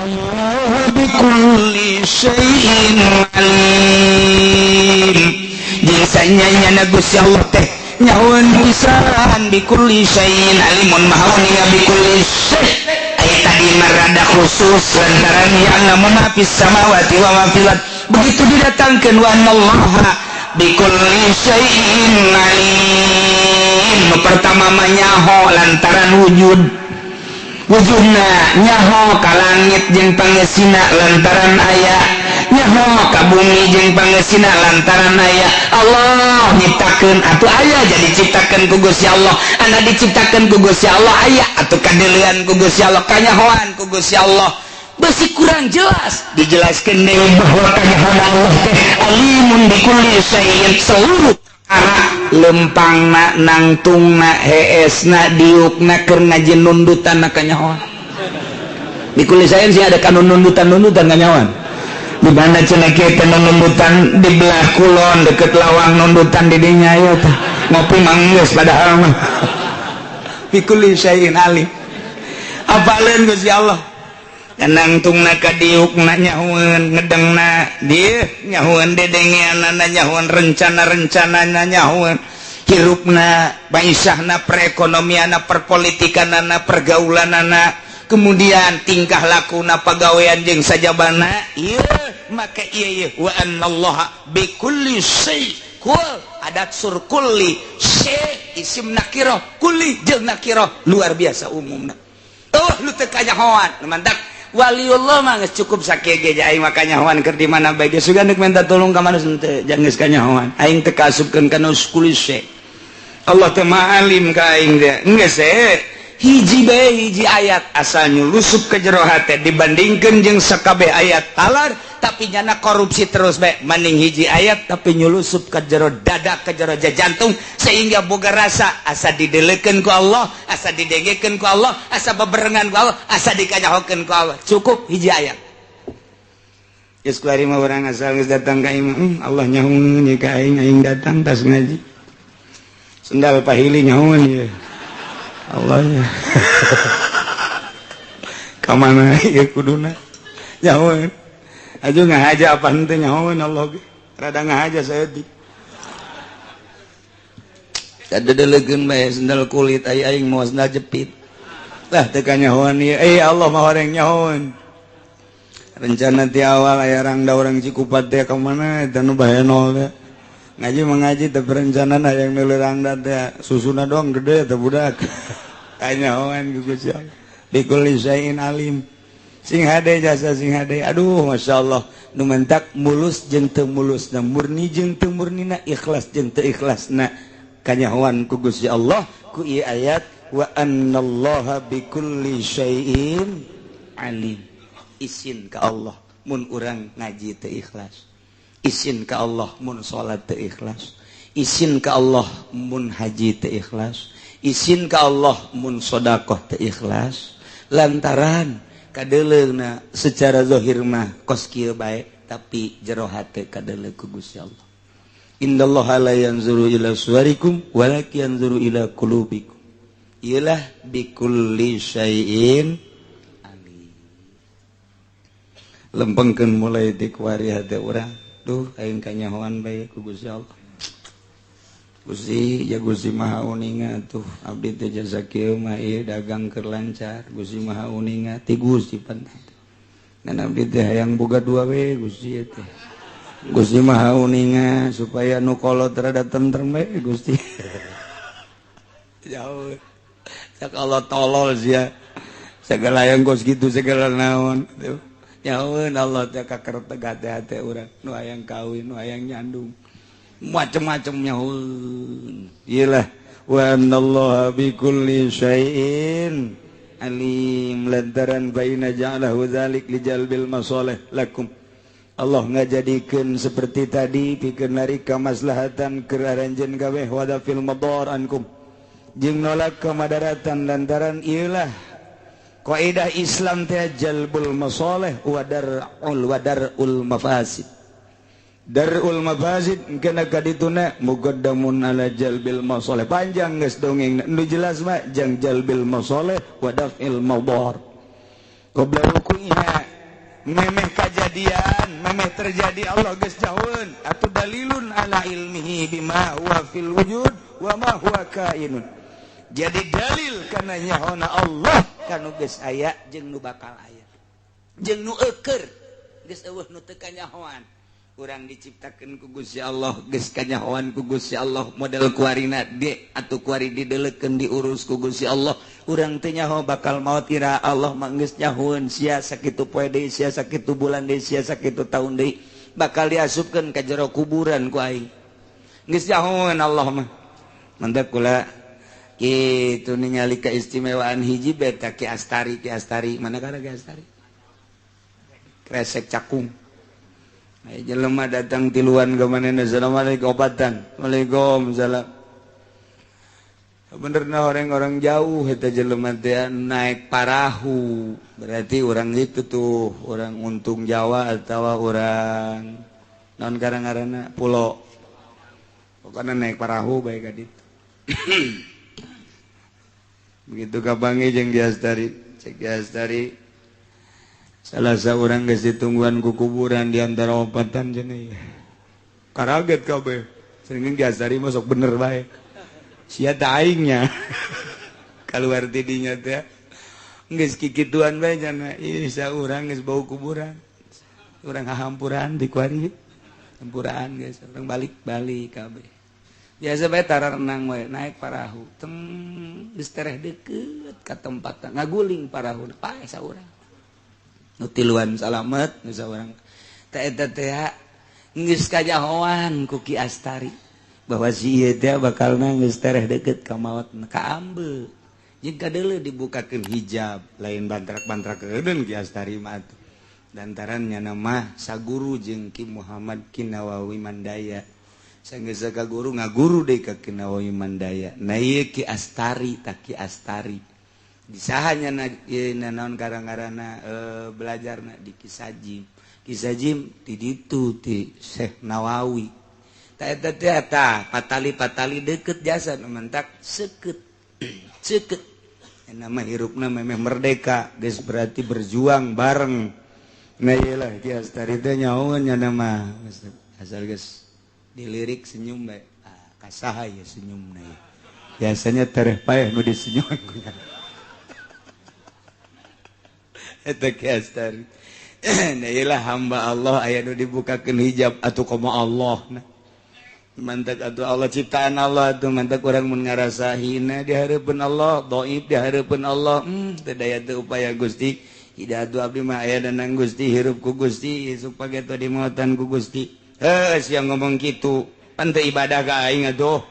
Annallaha bikulli syai'in alim. Jeung sanyanya Gusti Allah teh nyahoeun pisan, bikulli syai'in alimun, maha uninga bikulli syai'. Aya tadi marada khusus lantaran ya'lamu ma fis samawati wa ma fil ard. Begitu didatangkeun wa annallaha bikulli syai'in alim. Nu pertama mah nyaho lantaran wujud, wujudna nyaho ka langit jeung pangesina lantaran aya, nyaho ka bumi jeung pangesina lantaran aya. Allah nyiptakeun atuh aya, jadi ciptakeun ku Gusti Allah. Anda diciptakeun ku Gusti Allah, aya atuh, kadeulean ku Gusti Allah, kanyahoan ku Gusti Allah. Besi kurang jelas, dijelaskan deui bahwa kanyahoan Allah teh alimun bikulli syai'in, seluruh perkara, lempangna, nangtungna, heesna, diukna, keur ngaji nundutan kanyahoan. Bikulli syai'in sih ada kanun nundutan-nundutan kanyahoan. Di mana cenah kieu teh nundutan? Di belah kulon deket lawang nundutan di dinya ya teh ngopi manggeus, padahal mah bikulli syai'in alim. Apaleun Gusti Allah? Nangtungna ka diukna nyahoeun, ngedengna dia nyahoeun, dedengeanana nyahoeun, rencana-rencanana nyahoeun, hirupna, maisahna, perekonomianna, perpolitikanana, pergaulanana, kemudian tingkah lakuna, pagawean jeung sajabana. Ieu maka ieu ieu wa annallaha bikulli syai', kul adat sur kulli syai' isim nakirah, kulli jeung nakirah, luar biasa umumna. Oh, lu teu kanyahoan. Mantak waliullah mah geus cukup sakieu ge. Aing mah kanyahoan keur di mana bae ge, sugan deuk minta tolong ka manusia teu, jangan geus kanyahoan. Aing teu kaasupkeun kana kulli syai'. Allah teh maha alim ka aing teh. Geus hiji bae, hiji ayat asal nyulusup ke jero hate dibandingkeun jeung sakabeh ayat talar tapi nyana korupsi terus bae, mending hiji ayat tapi nyulusup ke jero dada, ke jero jantung, sehingga boga rasa asa didelekeun ku Allah, asa didengekeun ku Allah, asa beberengan ku Allah, asa dikanyahokeun ku Allah. Cukup hiji ayat. Geus kuari mah urang asal geus datang ka imah, Allah nyahoeun ye ka aing, aing datang tas ngaji. Sendal pahili nyahoeun ye. Allah nya. Ka mana ieu kuduna? Nyahoeun. Aju ngahaja apa henteu nyahoeun Allah ge. Rada ngahaja saeutik. Sadedelegeun bae sendal kulit, ai aing mau sendal jepit. Lah, teu kanyahoan ieu. Eh, Allah mah horeng nyahoeun. Rencana ti awal aya rangda urang Cikupat teh ka mana eta nu bahenol teh. Ngaji mengaji teh perencanaan hayang meuli rangda teh, susuna doang gede teh budak. Kanyahoan ku Gusti Allah. Bikulli syai'in alim. Sing hade jasa, sing hade. Aduh, masyaallah. Nu mentak mulus jeung teu mulusna, murni jeung teu murnina, ikhlas jeung teu ikhlasna, kanyahoan ku Gusti Allah ku ieu ayat wa annallaha bikulli syai'in alim. Isin ka Allah mun urang ngaji teu ikhlas, isin ka Allah mun salat teu ikhlas, isin ka Allah mun haji teu ikhlas, isin ka Allah mun sedekah teu ikhlas, lantaran kadeleuna secara zahir mah kos kieu bae, tapi jero hate kadeuleu ku Gusti Allah. Innallaha la yanzuru ila suwarikum walakin yanzuru ila qulubikum. Iyalah bikulli syai'in alim. Lempengkeun mulai ti kuari hate urang. Duh, aing kanyahoan bae ku Gusti Allah. Gusti ya, Gusti Maha Uninga tuh, abdi teh jasa kieu mah ieu dagang keur lancar, Gusti Maha Uninga ti Gusti pan. Ngan abdi teh hayang boga dua we Gusti teh. Gusti Maha Uninga supaya nu kolot rada tentrem we Gusti. Jauh. Cak Allah, tolol sia. Segala yang kos gitu, segala naon. Nyahoeun Allah teh kaker tegat hate urang, nu hayang kawin, nu hayang nyandung. Macem-macem nyahoeun. Iyalah wa annallaha bikulli syai'in alim, lantaran baina ja'alahu dzalik lijalbil masalih lakum. Allah ngajadikeun seperti tadi pikeun narik kamaslahatan keur aranjeun kabeh, wa dafil madar ankum, jeung nolak kemadaratan, lantaran ieulah kaidah Islam teh jalbul masalih wa dar'ul mafasid. Darul mafasid kena kadituna muqaddamun ala jalbil masalih. Panjang geus dongeng, nu jelas mah jang jalbil masalih wa daf'il madar qabla wuqu'iha. Memeh kajadian, memeh terjadi Allah geus jauheun. Atuh dalilun ala ilmihi bima huwa fil wujud wa ma huwa kainun. Jadi dalil kana nyahona Allah kanu geus aya jeung nu bakal aya. Jeung nu eueur geus eueuh nu teu kanyahoan. Urang diciptakeun ku Gusti Allah geus kanyahoan ku Gusti Allah model kuarina de atuh kuari dideleukeun diurus ku Gusti Allah. Urang teu nyaho bakal maot ira Allah mah geus nyahoeun sia sakitu poe deui sia sakitu bulan deui sia sakitu taun deui bakal diasupkeun ka jero kuburan ku aing. Geus nyahoeun Allah mah. Mantap kula kitu ningali keistimewaan hiji beta Ki Astari, Ki Astari mana kana Ki Astari? Kresek cakung. Ai jelema datang tiluan ka manehna, assalamualaikum obatan. Waalaikumsalam. Benerna orang-orang jauh eta jelema teh naik parahu. Berarti orang itu tuh orang untung Jawa atau orang non karang-karana pulau. Pokoknya naik parahu bae ka ditu. Begitu kapanggih jeung Ki Astari, cek Ki Astari salah seorang geus ditungguan ku kuburan di antara opatan cenah. Karaget kabeh. Sering Ki Astari masuk bener bae. Sia teh aingnya. Kaluar ti dinya teh geus kikituan bae cenah. Ieu saurang geus bau kuburan. Urang hahampuran di kuari. Hampuraan geus urang balik-balik kabeh. Biasa bae tara renang we naik parahu. Teng geus tereh deukeut ka tempat ngaguling parahu paeh saurang. Nu tiluan salamet nu saurang. Teh eta teh geus kajahoan ku Ki Astari bahwa si ieu teh bakalna geus tereh deukeut ka maot ka ambe. Jeung kadeuleu dibukakeun hijab lain bantrak-bantrak keudeun Ki Astari mah atuh. Lantaran nyana mah saguru jeung Ki Muhammad Ki Nawawi Mandaya. Sanggeus ka guru ngaguru deui ka Ki Nawawi Mandaya. Nah ieu Ki Astari tah Ki Astari. Disahanya na ieu naon karang-karana belajarna di Ki Sajim. Ki Sajim di ditu ti Syekh Nawawi. Tah eta teh tah patali-patali deukeut jasa nu mentak seukeut. Seukeut. Nama hirupna memeh merdeka geus berarti berjuang bareng. Nah iyalah Ki Astari teh nyahoeun nya mah asal geus dilirik senyum bae. Ah, kasaha ya senyumna ya. Biasanya tereh paeh nu disenyuman ku nya. Eta Ki Astari. Nah iyalah hamba Allah aya nu dibukakeun hijab atuh komo Allah nah. Mantak atuh Allah ciptaan Allah atuh mantak urang mun ngarasa hina di hareupeun Allah, dhaif di hareupeun Allah, teu daya teu upaya Gusti. Hidayah abdi mah aya danang Gusti, hirup ku Gusti, isuk pageto dimautan ku Gusti. Heuh sia ngomong kitu, pan teu ibadah ka aing atuh.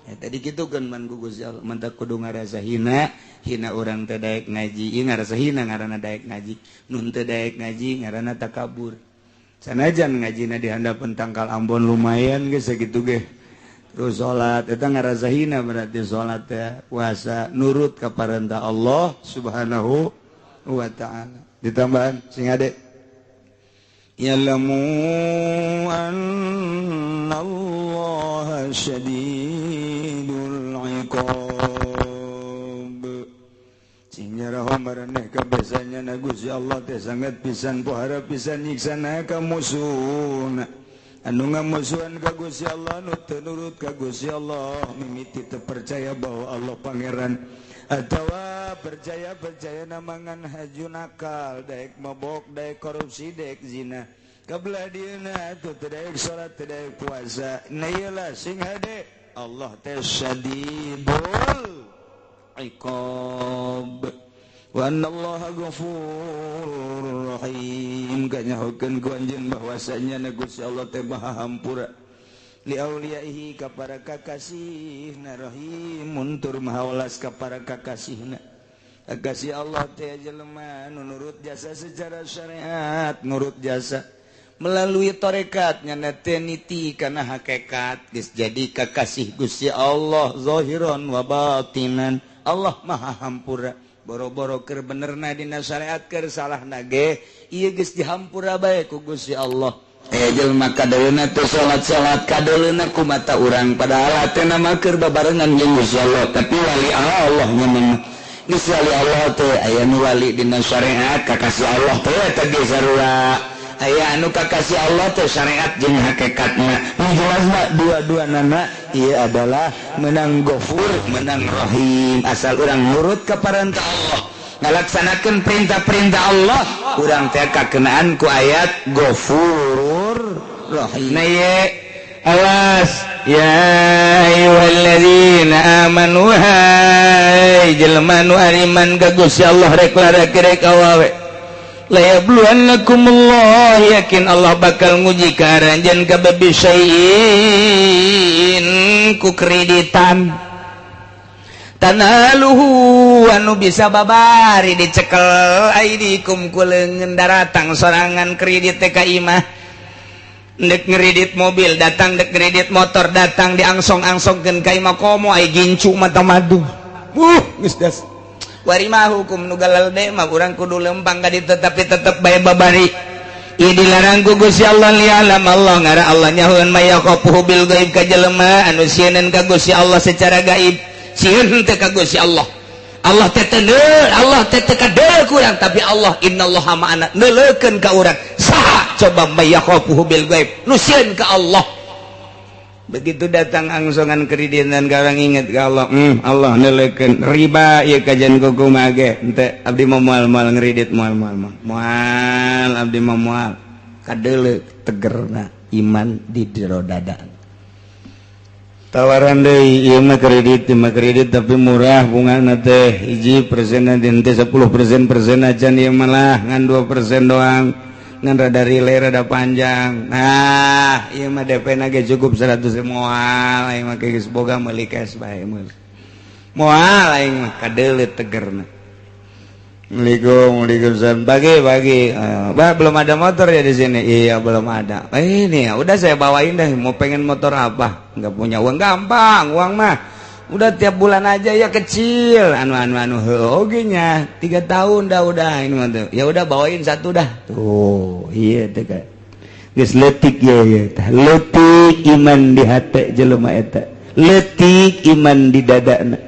Ya tadi kitukeun man ku Gusti Allah, mantak kudu ngarasa hina, hina urang teu daek ngaji, ieu ngarasa hina ngaranna daek ngaji, nun teu daek ngaji ngaranna takabur. Sanajan ngajina di handapeun tangkal Ambon lumayan geus sakitu ge. Terus salat eta ngarasa hina berarti salat teh puasa nurut ka parentah Allah Subhanahu wa ta'ala. Ditambahan sing ade ya'lamu anna Allah syadidul iqab. Sing nyaraho maraneh kabesanya na Gusti Allah teh sangat pisan pohara pisan nyiksana ka musuhna. Anu ngamusuhan ka Gusti Allah nu teu nurut ka Gusti Allah mimiti teu percaya bahwa Allah pangeran atawa percaya-percaya namangan haju nakal daek mabok daek korupsi daek zina kabelah dieuna atuh teu daek salat teu daek puasa. Nah ieu sing hade Allah teh syadidul iqab wa anna Allaha ghafurur rahim. Kanyahokeun ku anjeun bahwasanya na Gusti Allah teh maha hampura li auliyaihi ka para kakasihna, rahimun tur maha welas ka para kakasihna. Kakasih Allah teh jelema nu nurut jasa secara syariat, nurut jasa melalui tarekat nyana teh niti kana hakikat geus jadi kakasih Gusti Allah zahiran wa batinan. Allah maha hampura boro-boro keur benerna dina syariat keur salahna ge ieu geus dihampura bae ku Gusti Allah. Jelema kadeuleuna teu salat-salat kadeuleuna ku mata urang padahal hatena mah keur babarengan jeung Gusti Allah, tapi wali Allah nyeun Geus wali Allah teh aya nu wali dina syariat kakasih Allah teh eta ge sarua, aya anu kakasih Allah teh syariat jeung hakikatna. Nu jelasna dua-duanana ieu adalah menang Gofur, menang Rahim, asal urang nurut ka parentah Allah, ngalaksanakeun perintah-perintah Allah, urang teh kakenaan ku ayat Gofur Rahim. Nah ye, awas, ya ayyuhalladzina amanu, hai jelema nu ariman ka Gusti Allah, rek lalaki rek awewe, la yabluwannakumullah, yakin Allah bakal nguji ka aranjeun kabeh, bisyai'in ku kreditan, tanaluhu anu bisa babari dicekel, aidikum ku leungeun. Daratang sorangan kredit teh ka imah, dek ngeredit mobil datang, dek kredit motor datang, diangsong-angsongkeun ka imah, komo ai gincu mata madu. Geus das wari mah hukum nu galalde mah urang kudu lempang ka ditu, tapi tetep bae babari. Ieu dilarang ku Gusti Allah. Lialam Allah, ngara Allah nyahoeun, may yakhafuhu bil gaib, ka jelema anu sieun ka Gusti Allah secara gaib. Sieun teh ka Gusti Allah, Allah teh teu, Allah teh teu kadeuleu ku urang, tapi Allah innallaha ma'ana, neuleukeun ka urang. Saha coba may yakhafuhu bil gaib, nu sieun ka Allah? Begitu datang angsongan kreditan, orang inget ke Allah, Allah neuleukeun. Riba ieu kajian kumaha ge henteu, abdi mah moal moal ngredit, moal moal moal moal, abdi mah moal. Kadeuleu tegerna iman di jero dada. Tawaran deui, ieu mah kredit, ieu mah kredit tapi murah bungana teh, 1% teh 10% persen aja, ieu malah ngan 2% doang, ngan rada relay, rada panjang. Nah, ieu mah DP na ge cukup 100. Moal aing mah, geus boga meuli cash bae, meuli moal aing mah. Kadeuleu tegerna. Assalamualaikum, waalaikumsalam. Pagi, pagi. Bah, belum ada motor ya di sini? Iya, belum ada. Eh, ini ya, udah saya bawain deh. Mau pengen motor apa? Nggak punya uang, gampang, uang mah. Udah tiap bulan aja ya kecil. Anu anu anu, oke nya. 3 tahun dah udah ini mah tuh. Ya udah, bawain satu dah. Tuh, iya tuh kan. Geus leutik ya ya. Tah leutik iman di hati jelema eta. Leutik iman di dadana.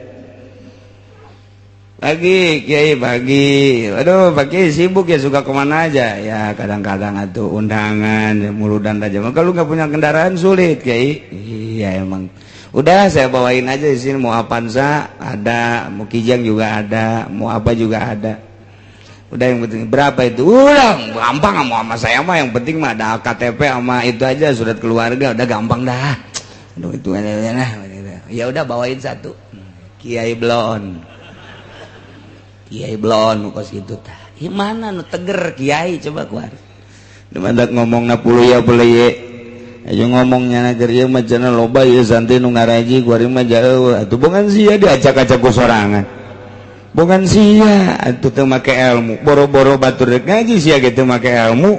Pagi, Kiai, pagi. Aduh, pagi sibuk ya, suka kemana aja? Ya kadang-kadang atau undangan, ya, muludan aja. Maka lu nggak punya kendaraan sulit, Kiai. Iya emang. Udah saya bawain aja di sini, mau Avanza ada, mau Kijang juga ada, mau apa juga ada. Udah, yang penting berapa itu? Udah gampang, mau sama saya mah yang penting mah ada KTP sama itu aja, surat keluarga, udah gampang dah. Aduh, itu nah, ya udah bawain satu. Kiai Blon. Kiai Blon kos gitu tah. Ieu mana nu teger kiai coba keluar. Mandak ngomong na puluh ya boleh ye. Ayo ngomongnya na ieu mah cenah loba ieu santri nu ngaraji, kuari mah jauh. Atuh bukan sia diacak-acak ku sorangan. Bukan sia atuh teu make ilmu. Boro-boro batur rek ngaji, sia ge teu make ilmu.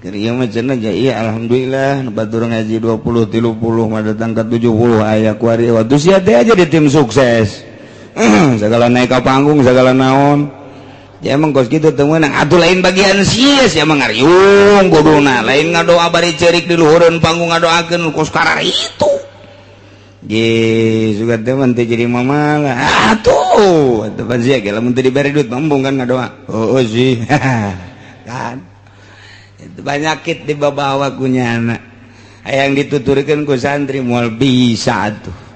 Keur ieu mah cenah ja iya, alhamdulillah nu batur ngaji 20 30 mah datang ke 70 aya kuari. Waktu sia teh aja di tim sukses. Segala naik ke panggung, segala naon ya emang kos gitu teu meunang atuh, lain bagian sia, sia mah ngariung kuduna, lain ngadoa bari ceurik di luhureun panggung, ngadoakeun kos karar itu. Ge suka teh mah teu jadi mamalah atuh, atuh pan sia ge lamun teu dibere duit embung kan ngadoa. Oh, sih kan itu banyakit dibawa ku nyana, hayang dituturkeun ku santri moal bisa atuh.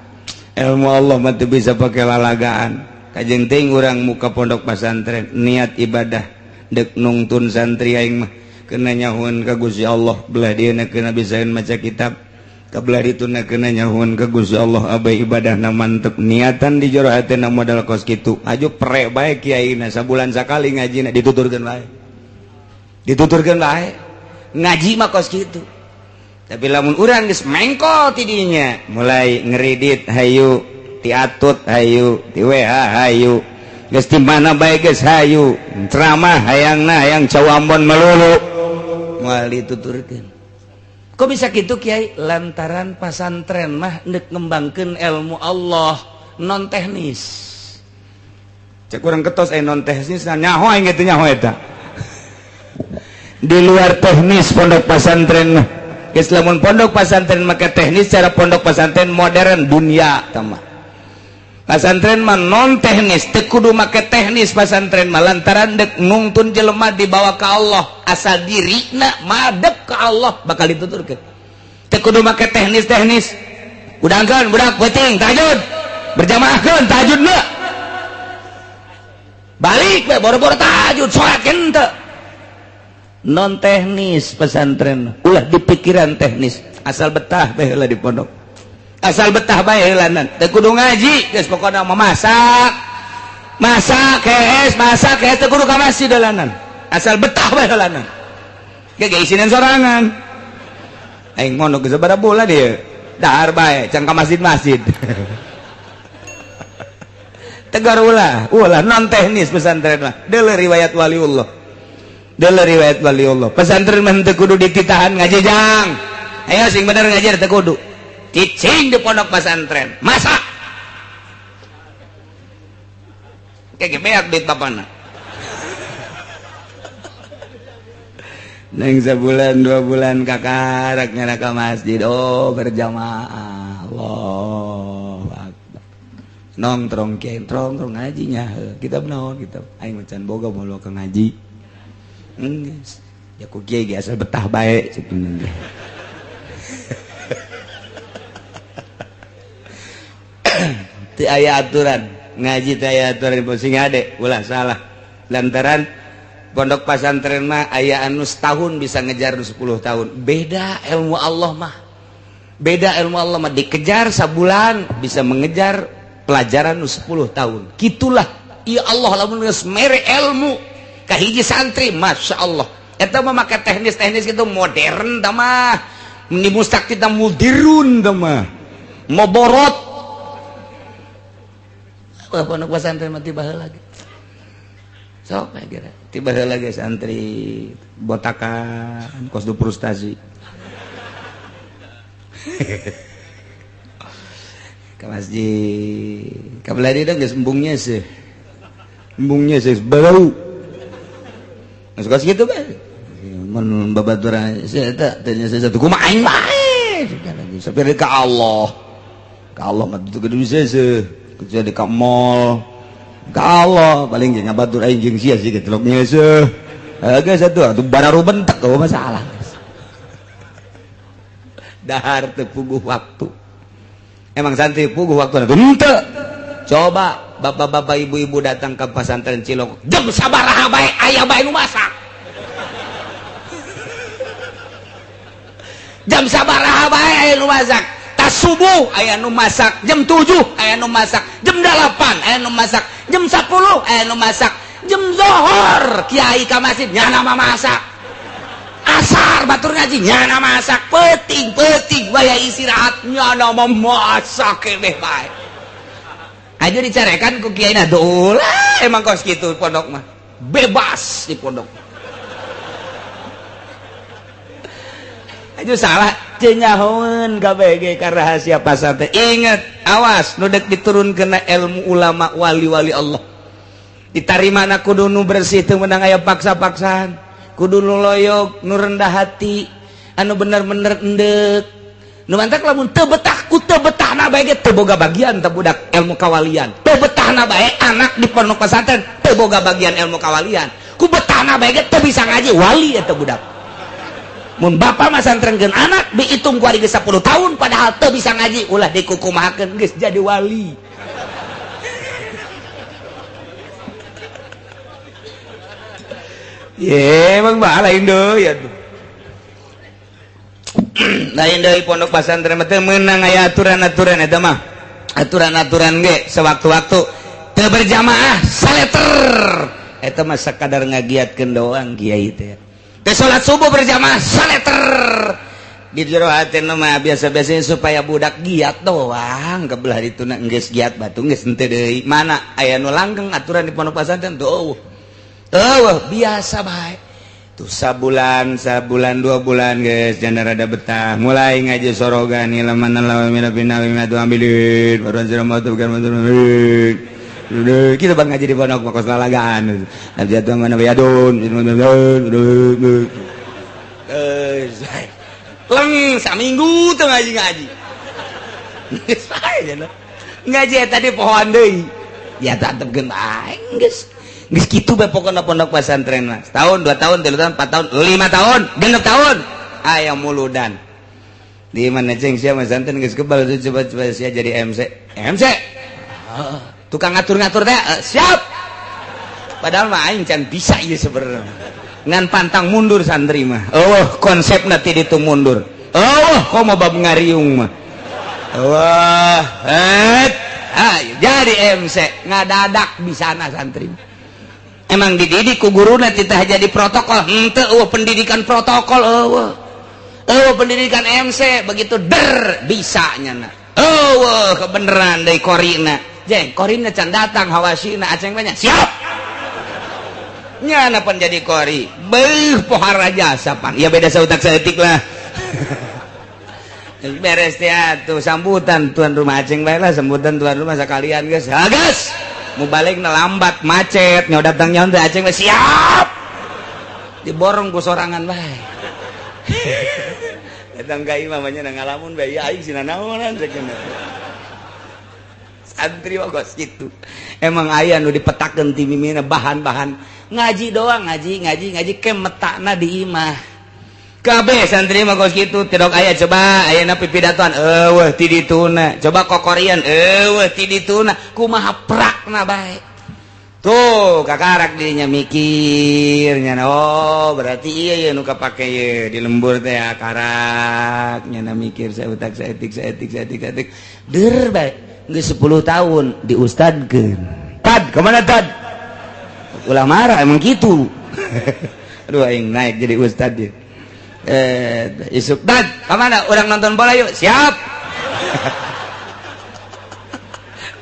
Ilmu Allah mah teu bisa pakai lalagaan. Kajeng teuing urang muka pondok pesantren niat ibadah, dek nungtun santri aing mah kena nyahuan ka Gusti Allah, belah dia kena bisaeun maca kitab, kabelah dituna kena nyahuan ka Gusti Allah, abai ibadahna mantep, niatan di jero hatena modal kos kitu. Aju pre bae kiaina, sabulan sakali ngajina, dituturkeun bae, dituturkeun bae, ngaji mah kos kitu. Tapi lamun urang geus mengkol tidinya, mulai ngeridit hayu, ti atut hayu, ti WA hayu, geus di mana bae geus hayu, ceramah hayangna hayang cau Ambon melulu, moal dituturkeun. Kok bisa gitu, Kiai? Lantaran pasantren mah ndek ngembangkeun ilmu Allah non teknis. Cek urang ketos non teknis, nyaho aing gitu, nyaho eta di luar teknis pondok pesantren mah. Geus lamun pondok pesantren maka teknis, cara pondok pesantren modern dunia tambah. Pasantren mah non teknis, teu kudu make teknis pasantren mah lantaran dek nungtun jelema dibawa ka Allah, asal dirina madep ka Allah bakal dituturkeun. Teu kudu make teknis-teknis. Udangkeun budak peuting tahajud. Berjamaahkeun tahajudna. Balik we boro-boro tahajud salat henteu. Non teknis pesantren, ulah dipikiran teknis, asal betah bae heula di pondok. Asal betah bae heulanan teu kudu ngaji geus pokona mah masak masak kees masak kees teu kudu ka masjid heulanan asal betah bae heulanan ge ge isinan sorangan aing mondok geus sabaraha bulan ieu dahar bae can ka masjid-masjid tegar ulah ulah non teknis pesantren mah deuleu riwayat waliullah deuleu riwayat waliullah pesantren mah teu kudu dititahan ngaji jang ayo sing bener ngaji teu kudu cicing di pondok pesantren masak kayak beak duit bapana neng sebulan 2 bulan kakarak nyana ka masjid oh berjamaah Allahu akbar nongtrong kiai nongtrong ngajinya kitab naon kitab aing macan boga moal ka ngaji geus ya ku kiai ge asal betah bae cek teu aya aturan ngaji teu aya aturan sing ade ulah salah lantaran pondok pasantren mah aya anu setahun bisa ngejar 10 tahun beda ilmu Allah mah beda ilmu Allah mah dikejar sabulan bisa mengejar pelajaran 10 tahun gitulah ya Allah lamun geus mere ilmu ka hiji santri Masya Allah eta mah make teknis-teknis gitu modern tah mah ni mustaq kita mudirun tah mah moborot pondok pesantren mah tiba heula ge sok kira tiba heula ge santri botakan kos du frustasi ka masjid ka belah dieu geus embungnya sih bau geus kos kitu bae mun babaturan sia eta teh nya satu kumaha aing bae sampai ka Allah mah teu kudu bisa seuh kecuali ka mall ka Allah paling jeung ngabatur aing jeung sia sih geus ngeuseuh geus atuh atuh bararu bentek eueuh masalah dahar teu puguh waktu emang santri puguh waktu henteu coba bapak-bapak ibu-ibu datang ke pesantren Cilok jam sabaraha bae aya bae nu masak jam sabaraha bae aya nu masak subuh aya nu masak jam 7 aya nu masak jam 8 aya nu masak jam 10 aya nu masak jam zohor kiai ka masjid nyana mah masak asar batur ngaji nyana masak peuting-peuting waya istirahat nyana mah masak keneh bae aja dicarekan ku kiai na dolah emang kos kitu pondok mah bebas di pondok aja salah cenyahoeun KBG ka rahasia pasantren ingat awas nu dek diturunkeun ilmu ulama wali-wali Allah ditarimana kudu nu bersih teu meunang aya paksa-paksaan kudu nu loyok nu rendah hati anu bener-bener endek nu mantak lamun teu betah ku teu betahna bae ge teu boga bagian teu budak ilmu kawalian teu betahna bae anak di pondok pesantren teu boga bagian ilmu kawalian ku betahna bae ge teu bisa ngaji wali eta budak mun bapak masantrenkeun anak dihitung ku ari geus 10 tahun padahal teu bisa ngaji ulah dikukumahakeun geus jadi wali ye emang mah lain deui atuh lain deui pondok pesantren mah teu meunang aya aturan-aturan eta mah aturan-aturan ge sewaktu-waktu teu berjamaah saleter eta mah sakadar ngagiatkeun doang kiai teh salat subuh berjamaah saleter di jero hati mah biasa-biasanya supaya budak giat doang kebelah itu na geus giat batu geus henteu deui mana aya nu langgeng aturan di pondok pesantren tuh eueuh biasa bae tuh sabulan sabulan 2 bulan geus janda rada betah mulai ngaji sorogan laman lawan mina bina tu ambilin baruan sirah tu bukan kita bang ngaji di pondok mah kos lalagaan nabi jatuh mana bayadun leng saminggu tuh ngaji-ngaji. Ngaji tadi pohoan deui. Ya tetepkeun bae geus. Geus kitu bae pokona pondok pesantren mah. Setahun, 2 tahun, 3 tahun, 4 tahun, 5 tahun, 6 tahun. Aya muludan. Di mana ceng sia pesantren geus kebal, coba coba sia jadi MC. MC. Tukang ngatur-ngatur teh, siap. Padahal mah aing can bisa ieu sebenarnya. Ngan pantang mundur santri mah. Oh, konsepna ti ditu mundur. Oh, komo bab ngariung mah. Wah, ayo jadi MC ngadadak di sana santri. Emang dididik ku guruna titah jadi protokol, henteu eueuh pendidikan protokol eueuh. Eueuh pendidikan MC begitu der bisa nyana. Eueuh kebeneran deui korina. Jeng, korina can datang hawasina aceng banyak. Siap. Nyana pan jadi kori. Beuh pohara jasa pan. Ya beda sautak saeutik lah. Beres ya tuh sambutan tuan rumah aceng bae lah, sambutan tuan rumah sekalian guys. Ha geus. Mau balik lambat macet nyawa datang nyawa teh aceng bae siap. Diborong ku sorangan bae. Datang ka imah mah nya ngalamun bae aing sina naonan cek. Santri mah kos kitu. Emang aya nu dipetakeun ti mimina bahan-bahan ngaji doang, ngaji ngaji ngaji ke metakna di imah. Kabeh santri mah kos kitu tidak aya. Coba ayeuna pipidatoan eueuh ti dituna, coba kokorian eueuh ti dituna, kumaha prakna bae tuh kakarak dirinya mikirnya. Oh, berarti iya ya nu kapake ye di lembur teh karak nya mikir saya utak saeutik saeutik saeutik saeutik der bae geus 10 tahun diustadkeun. Tad kemana tad, ulah marah, emang gitu. Aduh, aing naik jadi ustad dia. Isuk dad kemana, orang nonton bola yuk, siap.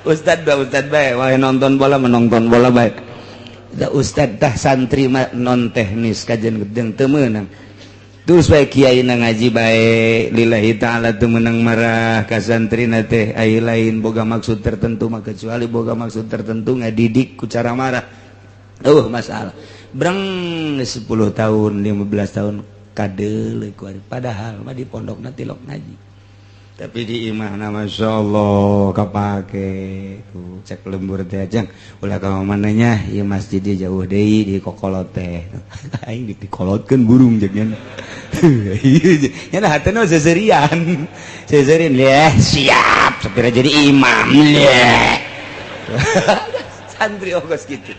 Ustad dua ustad bae, wah nonton bola menonton bola bae. Da ustad tah santri mah non teknis kajian gedeng teu meunang. Terus bae kiai na ngaji bae lillahi ta'ala teu meunang marah ka santrina teh, ai lain boga maksud tertentu mah, kecuali boga maksud tertentu ngadidik ku cara marah. Masalah. Breng 10 tahun, 15 tahun kadeuleu, padahal mah di pondokna tilok ngaji. Tapi di imahna Masya Allah kapake tuh cek lembur teh ajang ulah ka mananya ieu masjid dia jauh deui di kokolot teh, aing dikolotkeun burung jeung nya nya hatena seserian seserian leh siap sapira jadi imam leh. Santri ogos gitu.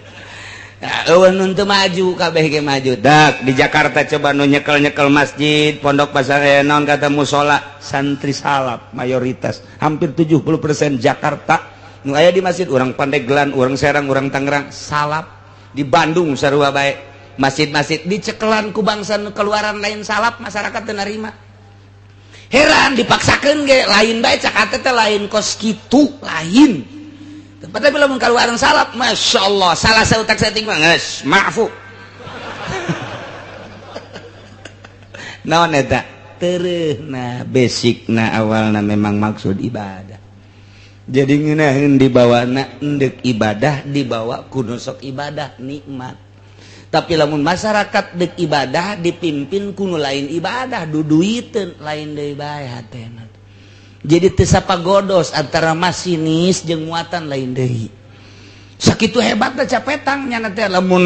Nah, teu maju kabeh ge maju dak di Jakarta. Coba nu nyekel-nyekel masjid, pondok pasar, non kata musola, santri salaf mayoritas, hampir 70% Jakarta nu aya di masjid, orang Pandeglang, orang Serang, orang Tangerang salaf. Di Bandung sarua bae, masjid-masjid dicekelan ku bangsa nu keluaran lain salaf, masyarakat teu narima, heran. Dipaksakeun ge lain bae, cak hate teh lain kos kitu lain. Tapi lamun keluaran salaf, Masya Allah, salah sautak saeutik mah geus maafu. Naon eta tereuhna basicna awalna memang maksud ibadah. Jadi ngeunaheun dibawana endek ibadah, dibawa kudu sok ibadah nikmat. Tapi lamun masyarakat dek ibadah dipimpin kuno lain ibadah, duduiteun lain deui bae hatena. Jadi teu sapagodos antara masinis jeung muatan lain deui. Sakitu hebatna capetang nyana teh lamun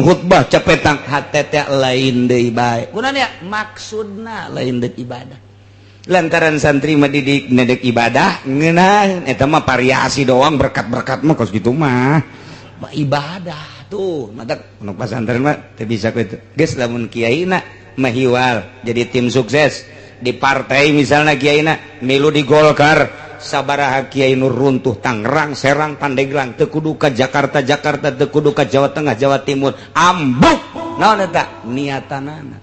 khutbah capetang hate teh lain deui bae. Kunaon ya maksudna lain deuk ibadah. Lantaran santri mah didik nedek ibadah ngeunah eta mah variasi doang, berkat-berkat mah kos kitu mah. Ibadah tuh mata pondok pesantren mah teu bisa kitu. Geus lamun kiaina mahiwal jadi tim sukses di partai, misalnya kiaina milu di Golkar, sabaraha kiai nu runtuh Tangerang, Serang, Pandeglang, teu kudu ka Jakarta Jakarta, teu kudu ka Jawa Tengah, Jawa Timur, ambuk. Naon eta niatanana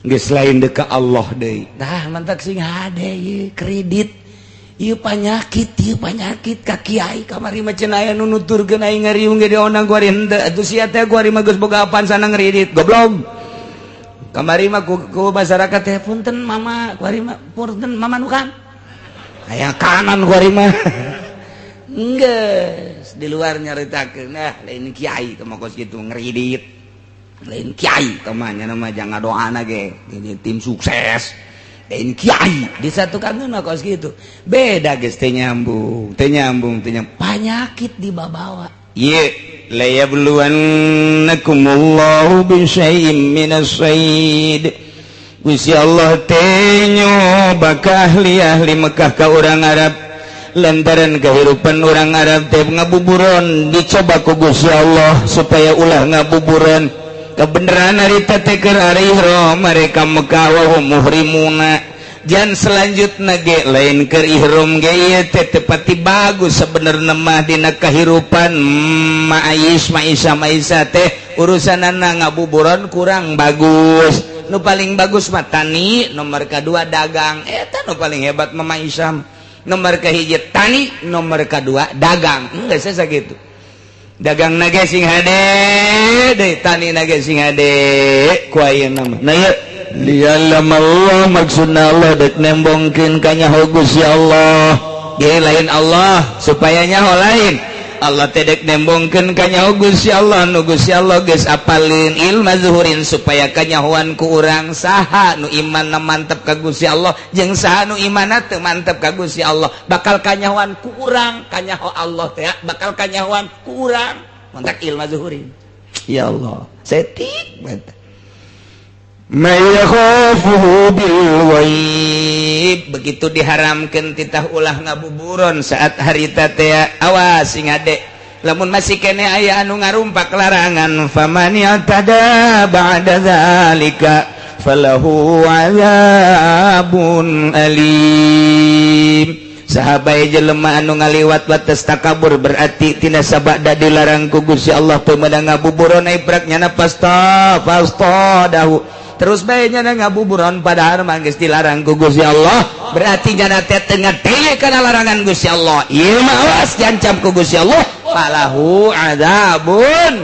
geus lain deuk ka Allah deui. Tah mantak sing hade ieu kredit ieu panyakit, ieu panyakit ka kiai. Kamari mah cenah aya nu nuturkeun aing ngariung ge diondang ku ari henteu atuh sia teh, ku ari mah geus boga apan sana ngredit goblok. Kamari mah ku masyarakat teh punten mama, ku ari mah punten mama nu kan aya kanan, ku ari mah geus di luar nyaritakeun, nah lain kiai teh mah kos kitu ngredit, lain kiai teh mah nya mah jangan doana ge jadi tim sukses. Lain kiai disatukan kos gitu. Beda geus teu nyambung, teu nyambung, teu nyambung. Panyakit dibawa. Ye la yabluwannakumullahu bi syai'in minas sayd. Gusti Allah teh nyoba ka ahli-ahli Mekah, ka urang Arab, lantaran kehidupan orang Arab teh ngabuburon. Dicoba ku Gusti Allah supaya ulah ngabuburon. Kebenaran harita teh keur ihram mereka Mekah, wa hum muhrimuna. Jan selanjutna ge lain keur ihram ge ieu teh tepati bagus sebenarnya mah dina kehidupan ma'ais ma'isa ma'isa teh urusanana ngabuburon kurang bagus. Nu paling bagus mah tani, nomor kedua dagang. Eta nu paling hebat mah ma'isa. Nomor kahiji tani, nomor kedua dagang. Enggak saya gitu. Dagang nage sing hade deui, tani nage sing hade ku ayeuna mah. Nah, ieu liyalam Allah, maksudna Allah dek nembongkeun ka nyaho Gusti Allah. Ge lain Allah supaya nyaho, lain Allah teh dek nembongkeun ka nyaho Gusti Allah nu Gusti Allah geus apalin ilma zuhurin, supaya kanyahoan ku urang saha nu imanna mantep ka Gusti Allah jeung saha nu imanna teu mantep ka Gusti Allah. Bakal kanyahoan ku urang kanyaho Allah teh, bakal kanyahoan ku urang mantak ilma zuhurin. Ya Allah, setik mantap. May yakhafuhu bil ghaib. Begitu diharamkeun titah ulah ngabuburon saat harita teh, awas sing ade lamun masih kene aya anu ngarumpak larangan. Faman i'tada ba'da zalika falahu azabun alim. Sahabat jelema anu ngaliwat batas takabur, berarti tina sabada dilarang ku Gusti Allah teu meunang ngabuburon, prak nyana pasta pasta dahu terus bae nyana ngabuburon, padahal mah geus dilarang ku Gusti Allah, berarti nyana teh teu ngadenge kana larangan Gusti Allah. Ieu mah awas, diancam ku Gusti Allah, falahu adzabun.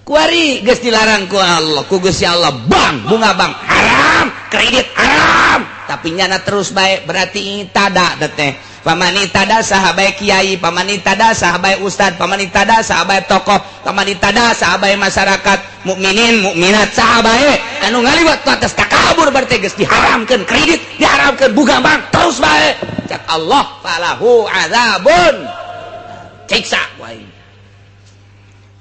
Kuari geus dilarang ku Allah, ku Gusti Allah, bang bunga bank haram, kredit haram, tapi nyana terus bae, berarti tada teh. Pamani tada saha bae kiai, pamani tada saha bae ustad, pamani tada saha bae tokoh, pamani tada saha bae masyarakat mukminin mukminat, saha bae anu ngaliwat atas takabur, berarti geus diharamkeun kredit, diharamkeun bunga bank, terus bae, cak Allah falahu azabun, siksa wae.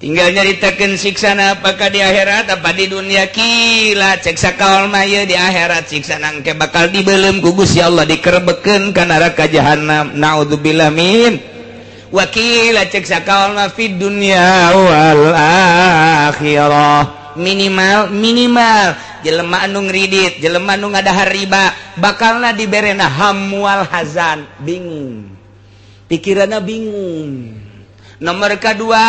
Tinggal nyaritakeun siksana apakah di akhirat apa di dunia. Kila cek sakaol mah ieu di akhirat siksa nangke bakal dibelem ku Gusti Allah, dikerebekeun ka neraka jahanam, naudzubillah min. Wakila cek sakaol mah fid dunya wal akhirah. Minimal minimal jelema anu ngridit, jelema anu ngadahar riba, bakalna diberena hamwal hazan, bingung pikiranna, bingung. Nomor kedua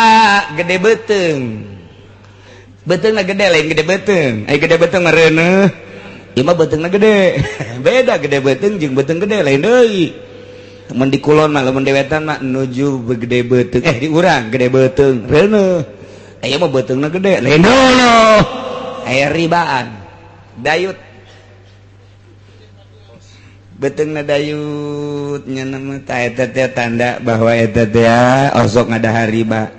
gede beteng, beteng gede, lain gede beteng. Ay gede beteng mereneh, ieu mah betengna gede. Beda gede beteng jeung beteng gede, lain deui. Mun di kulon mah, lamun di wetan mah nuju gede beteng, eh di urang gede beteng reuneuh, aya mah betengna gede, lain deui. Aya ribaan dayut, betengna dayut nya nama ta eta teh tanda bahwa eta teh osok ngadahar riba.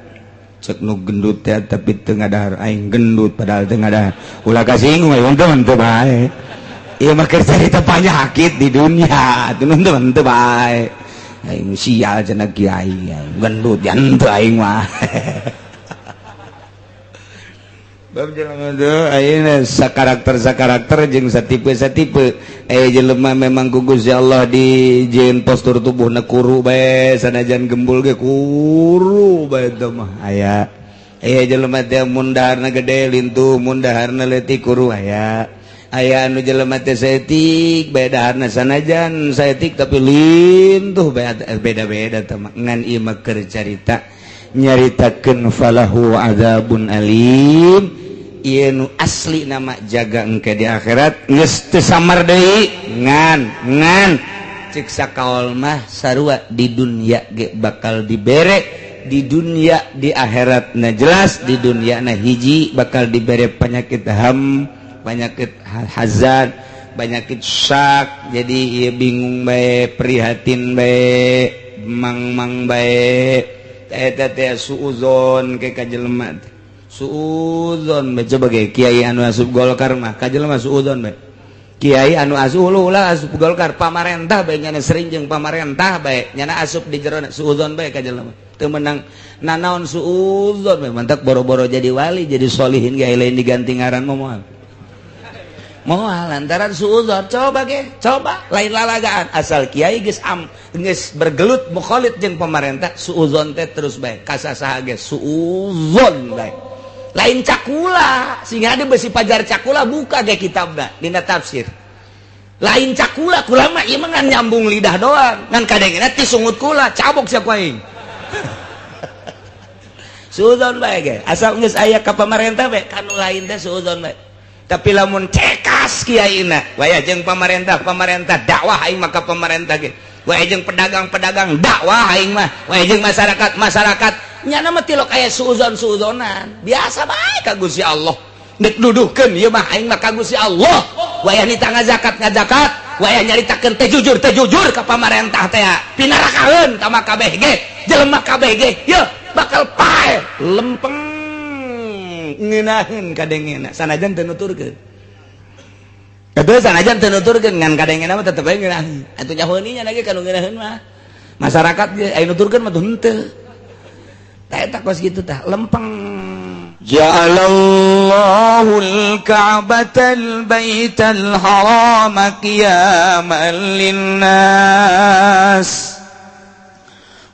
Cek nu gendut teh tapi teu ngadahar, aing gendut padahal teu ngadahar. Ulah kasinggung, aing teu teu bae. Ieu mah keur carita penyakit di dunia teu teu bae. Aing sial cenah kiai, aing gendut ya henteu aing mah. Bab jelema teh ayeuna sakarakter sakarakter jeung satipe satipe. Eh, jelema memang ku Gusti Allah dijieun postur tubuhna kuru bae, sanajan gembul ge kuru bae teh mah aya. Aya jelema teh mun daharna gede lintuh, mun daharna leutik kuru aya. Aya anu jelema teh saeutik bae daharna, sanajan saeutik tapi lintuh bae. Beda-beda teh mah, ngan ieu mah keur carita nyaritakeun falahu azabun alim. Ieu nu asli nama jaga engke di akhirat geus teu samar deui, ngan ngan cek sakaol mah sarua di dunia ge bakal dibere di dunia di akhirat. Nah, jelas di dunia. Nah, hiji bakal dibere penyakit ham, penyakit hazan, penyakit syak, jadi ieu bingung bae, prihatin bae, mang-mang bae. Eta teh suuzon ke ka jelema teh. Suuzon bae, coba ge kiai anu asup Golkar mah ka jelema suuzon bae. Kiai anu asup ulah asup Golkar, pamarentah bae nyana, sering jeung pamarentah bae nyana, asup di jero suudzon bae ka jelema, teu meunang nanaon, suudzon bae. Mantak boro-boro jadi wali, jadi solihin ge lain diganti ngaran mah moal moal lantaran suudzon. Coba ge, coba, lain lalagaan, asal kiai geus am geus bergelut mukhalid jeung pamarentah, suudzon teh terus bae ka saha ge, suudzon bae. Lain cakula sehingga ada besi pajar cakula, buka ge kitabna dina tafsir. Lain cakula, kula mah ieu mah ngan nyambung lidah doang, ngan kadengena ti sungut kula cabok siapa aing. Suudzon bae ge, asal geus aya ka pamarentah bae, kanu lain teh suudzon bae. Tapi lamun cekas kiaina waya jeung pamarentah, pamarentah dakwah aing mah ka pamarentah ge, waya jeung pedagang-pedagang dakwah aing mah, waya jeung masyarakat masyarakat, nyana mah tilok aya suuzon suuzonan biasa bae ka Gusti Allah. Nek duduhkeun ieu mah aing mah ka Gusti Allah. Wayah nita ngazakat ngazakat, wayah nyaritakeun teh jujur teh jujur ka pamarentah teh, pinarakaeun tama kabeh ge, jelema kabeh ge ye bakal paeh lempeng ngeunaheun kadengena, sanajan teu nuturkeun. Tapi sanajan teu nuturkeun, ngan kadengena mah tetep bae ngeunaheun. Atuh nyahoeun nya lagi kanu ngeunaheun mah masyarakat ge, aya nuturkeun mah tuh henteu. Tah eta kos kitu tah lempeng. Ja'alallahul ka'batal baital harama qiyaman linnas.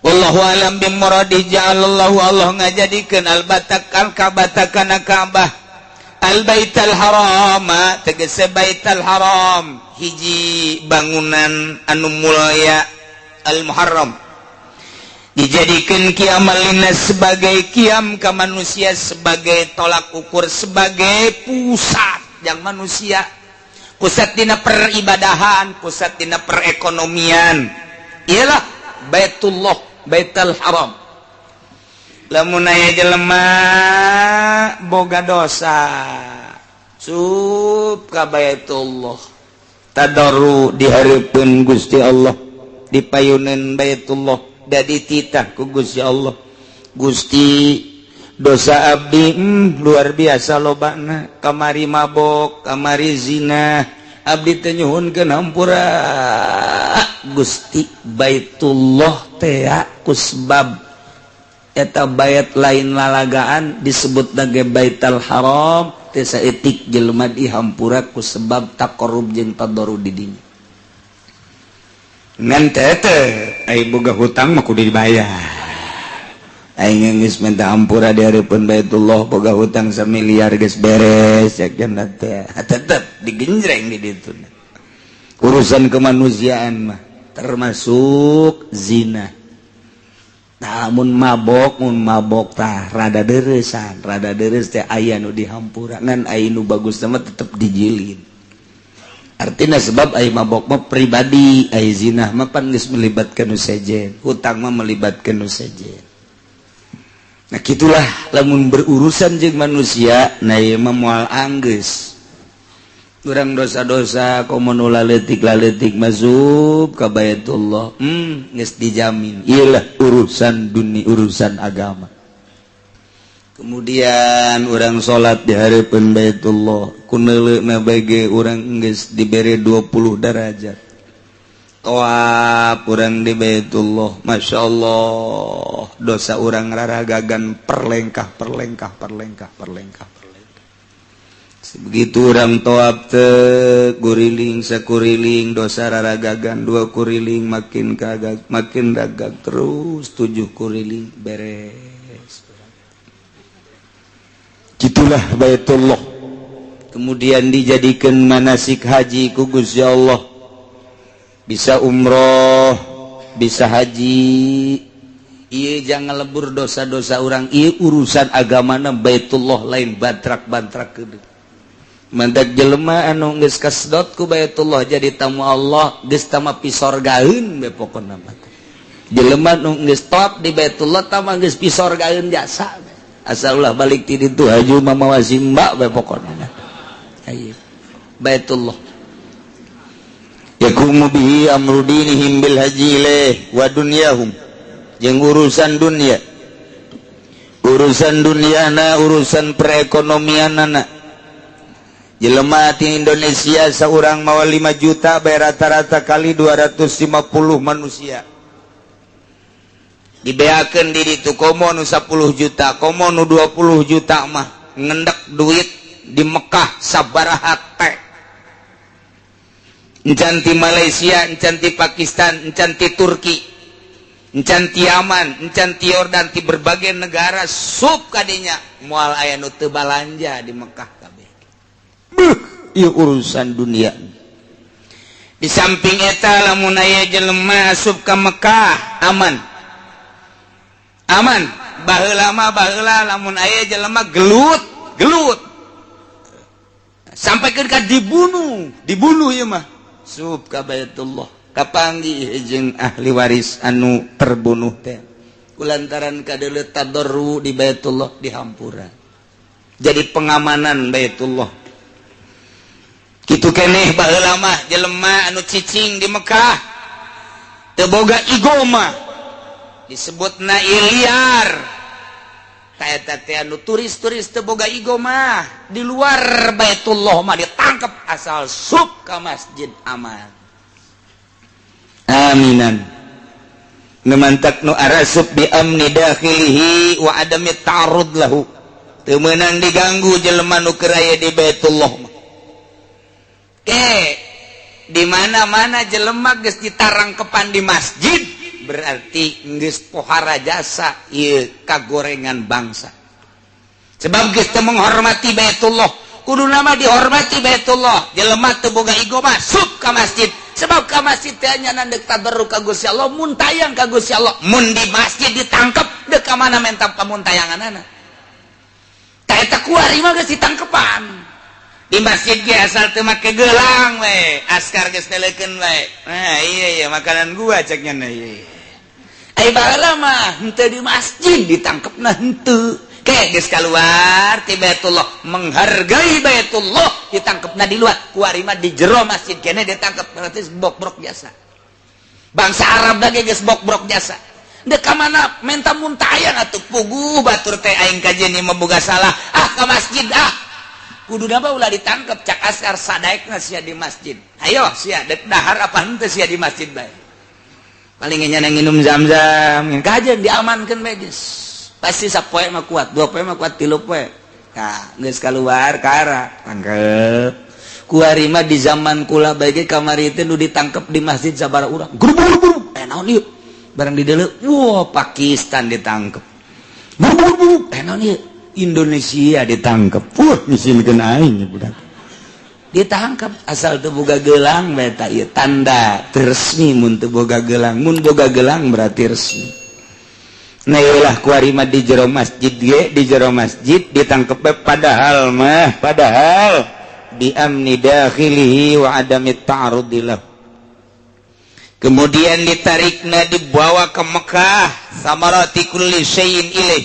Wallahu alam bimuradi. Ja'alallahu, Allah ngajadikeun, albatak al-ka'bata kana Ka'bah, al-baital harama tegese baital haram, hiji bangunan anu mulya, al-muharram, dijadikan qiyaman linnas sebagai qiyam ke manusia, sebagai tolak ukur, sebagai pusat yang manusia, pusat dina peribadahan, pusat dina perekonomian, ialah Baitullah, Baitul Haram. Lamun aya jelema boga dosa, sup ka Baitullah, tadarru di hareupeun Gusti Allah, dipayunan Baitullah, da dititah ku Gusti Allah, "Gusti, dosa abdi luar biasa lobana, kamari mabok, kamari zina, abdi teh nyuhunkeun hampura, Gusti." Baitullah teh kusbab eta bait lain lalagaan disebut nage Baitul Haram teh, saeutik jelema dihampura ku sebab taqarrub jeung tadarru di dinya. Ngan teh ai boga hutang mah kudu dibayar. Aing geus minta hampura di hareupeun Baitullah, boga hutang samiliar geus beres ya kan, teh tetep digenjreng di ditu. Urusan kemanusiaan mah termasuk zina. Namun mabok, mun mabok tah rada deresan, rada deres teh aya nu dihampura, ngan aya nu bagus mah tetep dijilid. Artinya sebab ay mabok mah pribadi, ay zina mah pan geus melibatkan nu sejen, hutang mah melibatkan nu sejen. Nah, gitulah lamun berurusan jeung manusia. Nah, ieu mah moal anggeus urang dosa-dosa, komo nu laletik laletik masuk ka Baitullah, geus dijamin. Iyalah urusan dunia, urusan agama. Kemudian orang salat di hareupeun Baitullah, kuneuleuna bage urang geus dibere 20 derajat. Tawaf urang di Baitullah, Masya Allah, dosa urang raragagan perlengkah perlengkah perlengkah perlengkah perlengkah. Begitu orang tawaf teh guriling sakuriling dosa raragagan, dua kuriling makin kagag, makin ragag, terus tujuh kuriling beres. Gitulah Baitullah. Kemudian dijadikan manasik haji ku Gusti Allah, bisa umroh, bisa haji. Iya, jangan lebur dosa-dosa orang. Iya, urusan agamana Baitullah, lain bantrak-bantrak gede. Mantak jelema anu geus kasedot ku Baitullah jadi tamu Allah, geus tama pisorgaeun be pokona mah. Jelema nu geus top di Baitullah tama geus pisorgaeun jasa. Asal ulah balik ti ditu haju mamawa simba be pokona. Ayo. Baitullah. Yakumu bihi amru dinihim bil haji ilaih wa dunyahum, jeung urusan dunia, urusan duniana, urusan perekonomianana. Jelema ti Indonesia seorang mawa 5 juta bayar, rata-rata kali 250 manusia dibeakeun di ditu. Komo nu 10 juta, komo nu 20 juta mah ngendek duit di Mekah sabaraha teh. Encan ti Malaysia, encan ti Pakistan, encan ti Turki, encan ti Yaman, encan ti Yordan, ti berbagai negara sup kadinya. Moal aya nu teu balanja di Mekah kabeh. Beuh, ieu urusan dunia. Di samping eta, lamun aya jelema asup ka Mekah aman, aman. Baheula mah, baheula lamun aya jelema gelut gelut sampai ke dibunuh dibunuh, ieu mah sup ka Baitullah, kapanggih jeung ahli waris anu terbunuh teh. Kulantaran kadeuleu tadarru di Baitullah, dihampura, jadi pengamanan Baitullah kitu keneh. Baheula mah jelema anu cicing di Mekah teu boga igoma disebutna liar. Eta teh anu turis-turis teu boga igoma di luar Baitullah mah ditangkap, asal sup ka masjid aman. Aminan nu mantak nu arasup bi amni dakhilihi wa adami ta'arrud lahu, teu meunang diganggu jelema nu keur aya di Baitullah mah. Ke di mana-mana jelema geus ditarangkepan di masjid, berarti geus pohara jasa ieu kagorengan bangsa, sebab geus teu menghormati Baitullah. Kudu nama dihormati Baitullah. Jelema teu boga igoma sup ka masjid, sebab ka masjid teh nya deuk tadarru ka Gusti Allah, muntayang ka Gusti Allah. Mun di masjid ditangkep, deuk ka mana menta pamuntayanganana? Tah, eta kuari mah geus ditangkepan di masjid ge asal teu make gelang we, askar geus neleukeun we. Nah, iya iya makanan gua cek nya. Iya, ai baheula mah henteu di masjid ditangkepna, henteu. Ke geus keluar ti Baitullah, menghargai Baitullah, ditangkepna di luar. Kuari mah di jero masjid kene ditangkep, berarti bokbrok jasa. Bangsa Arab lagi geus bokbrok jasa. Dek ka mana menta muntayang atuh? Puguh batur teh aing kajeun mah boga salah, ah, ka masjid ah. Kudu nama ulah ditangkep. Cak askar, sadaekna sia di masjid? Ayo sia dek dahar apa henteu sia di masjid bae? Paling nya nginum Zam-zam kajeun, diamankeun bae geus. Pasti sapoe mah kuat, 2 poe mah kuat, 3 poe. Nah, geus keluar kara tangkep. Kuari mah di zaman kula bae kamari teh nu ditangkep di masjid sabaraha urang. Guru eh naon ieu? Barang di deuleu, wah, Pakistan ditangkep. Buru eh naon ieu? Indonesia ditangkep. Wah, misinkeun aing budak. Ditangkap asal teu boga gelang bae. Ta ieu tanda resmi mun teu boga gelang. Mun boga gelang berarti resmi. Nah, iyalah, kuari mah di jero masjid ge, di jero masjid ditangkep. Padahal mah, padahal bi amni dakhilihi wa adami ta'arudi lahu. Kemudian ditarikna, dibawa ke Mekah, samarati kulli syai'in ilaih,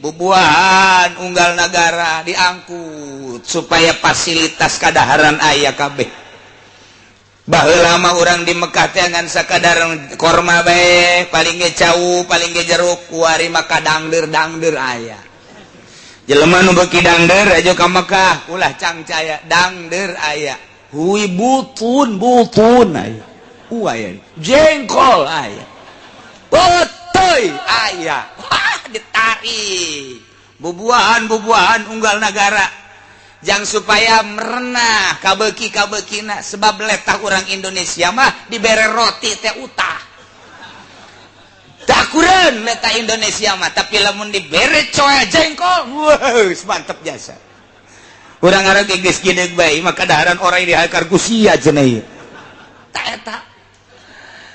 bubuahan unggal negara diangkut supaya fasilitas kadaharan aya kabeh. Baheula mah urang di Mekah teh ngan sakadar korma bae, paling ge cau, paling ge jeruk. Kuari mah dangder dangder aya. Jelema nu beuki dangder aja ka Mekah ulah cangcaya, dangder aya, hui butun butun aya, aya jengkol aya, peuteuy aya. Wah, ditarik bubuahan bubuahan unggal negara jang supaya merenah kabeki kabekina, sebab letah orang Indonesia mah dibere roti teh utah takuran letah Indonesia mah. Tapi lamun dibere coel jengkol, wah, mantep jasa. Urang Arab geus gede bae maka daharan orang dihakar ku sia cenah ieu. Tak eta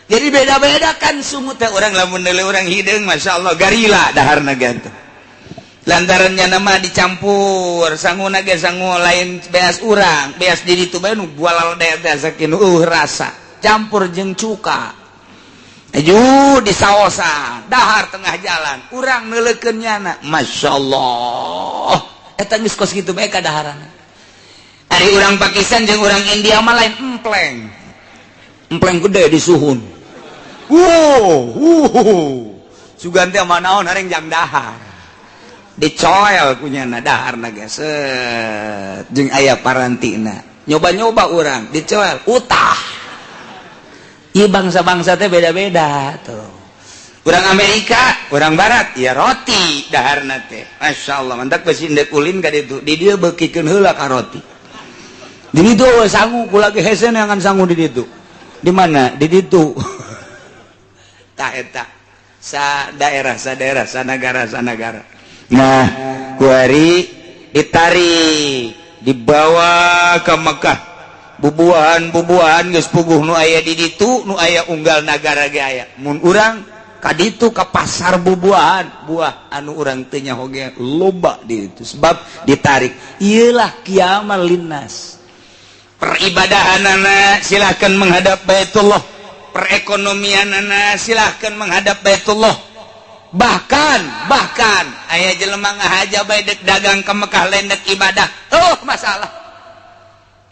jadi beda-beda kan sungut teh. Urang lamun neuleuh urang hideung, Masya Allah, garila daharna ganteng, lantarannya nama dicampur sangu ge sangu lain beas urang, beas di ditu bae nu bualal teh sakieu rasa campur jeung cuka. Aju di saosan dahar tengah jalan, urang neuleukeun nyana, Masya Allah, eta geus kos kitu bae kadaharanna. Ari urang Pakistan jeung urang India mah lain, empleng empleng gede di suhun. Wow, sugan teh mah naon hareng jang dahar. Dicoel kunyana daharna ge, set, jeung aya parantina. Nyoba-nyoba urang dicoel, utah. Ieu bangsa-bangsa teh beda-beda tuh. Urang Amerika, urang Barat, ya roti daharna teh. Masya Allah, mantak besi ndek ulin ka ditu. Di dieu beukikeun heula ka roti. Di ditu euweuh sangu, kula ge hese neangan sangu di ditu. Di mana? Di ditu. Tah, eta. Sa daerah, sa daerah, sa nagara, sa nagara. Nah, kuari ditarik, dibawa ke Mekah. Bubuahan-bubuahan geus puguh nu aya di ditu, nu aya unggal nagara ge aya. Mun urang ka ditu ka pasar bubuahan, buah anu urang teu nyaho ge loba di ditu sebab ditarik. Ieulah qiyamal linnas. Peribadahanana silahkan menghadap Baitullah, perekonomianana silahkan menghadap Baitullah. Bahkan bahkan aya jelema ngahaja bae dek dagang ke Mekah, lain dek ibadah. Oh, masalah.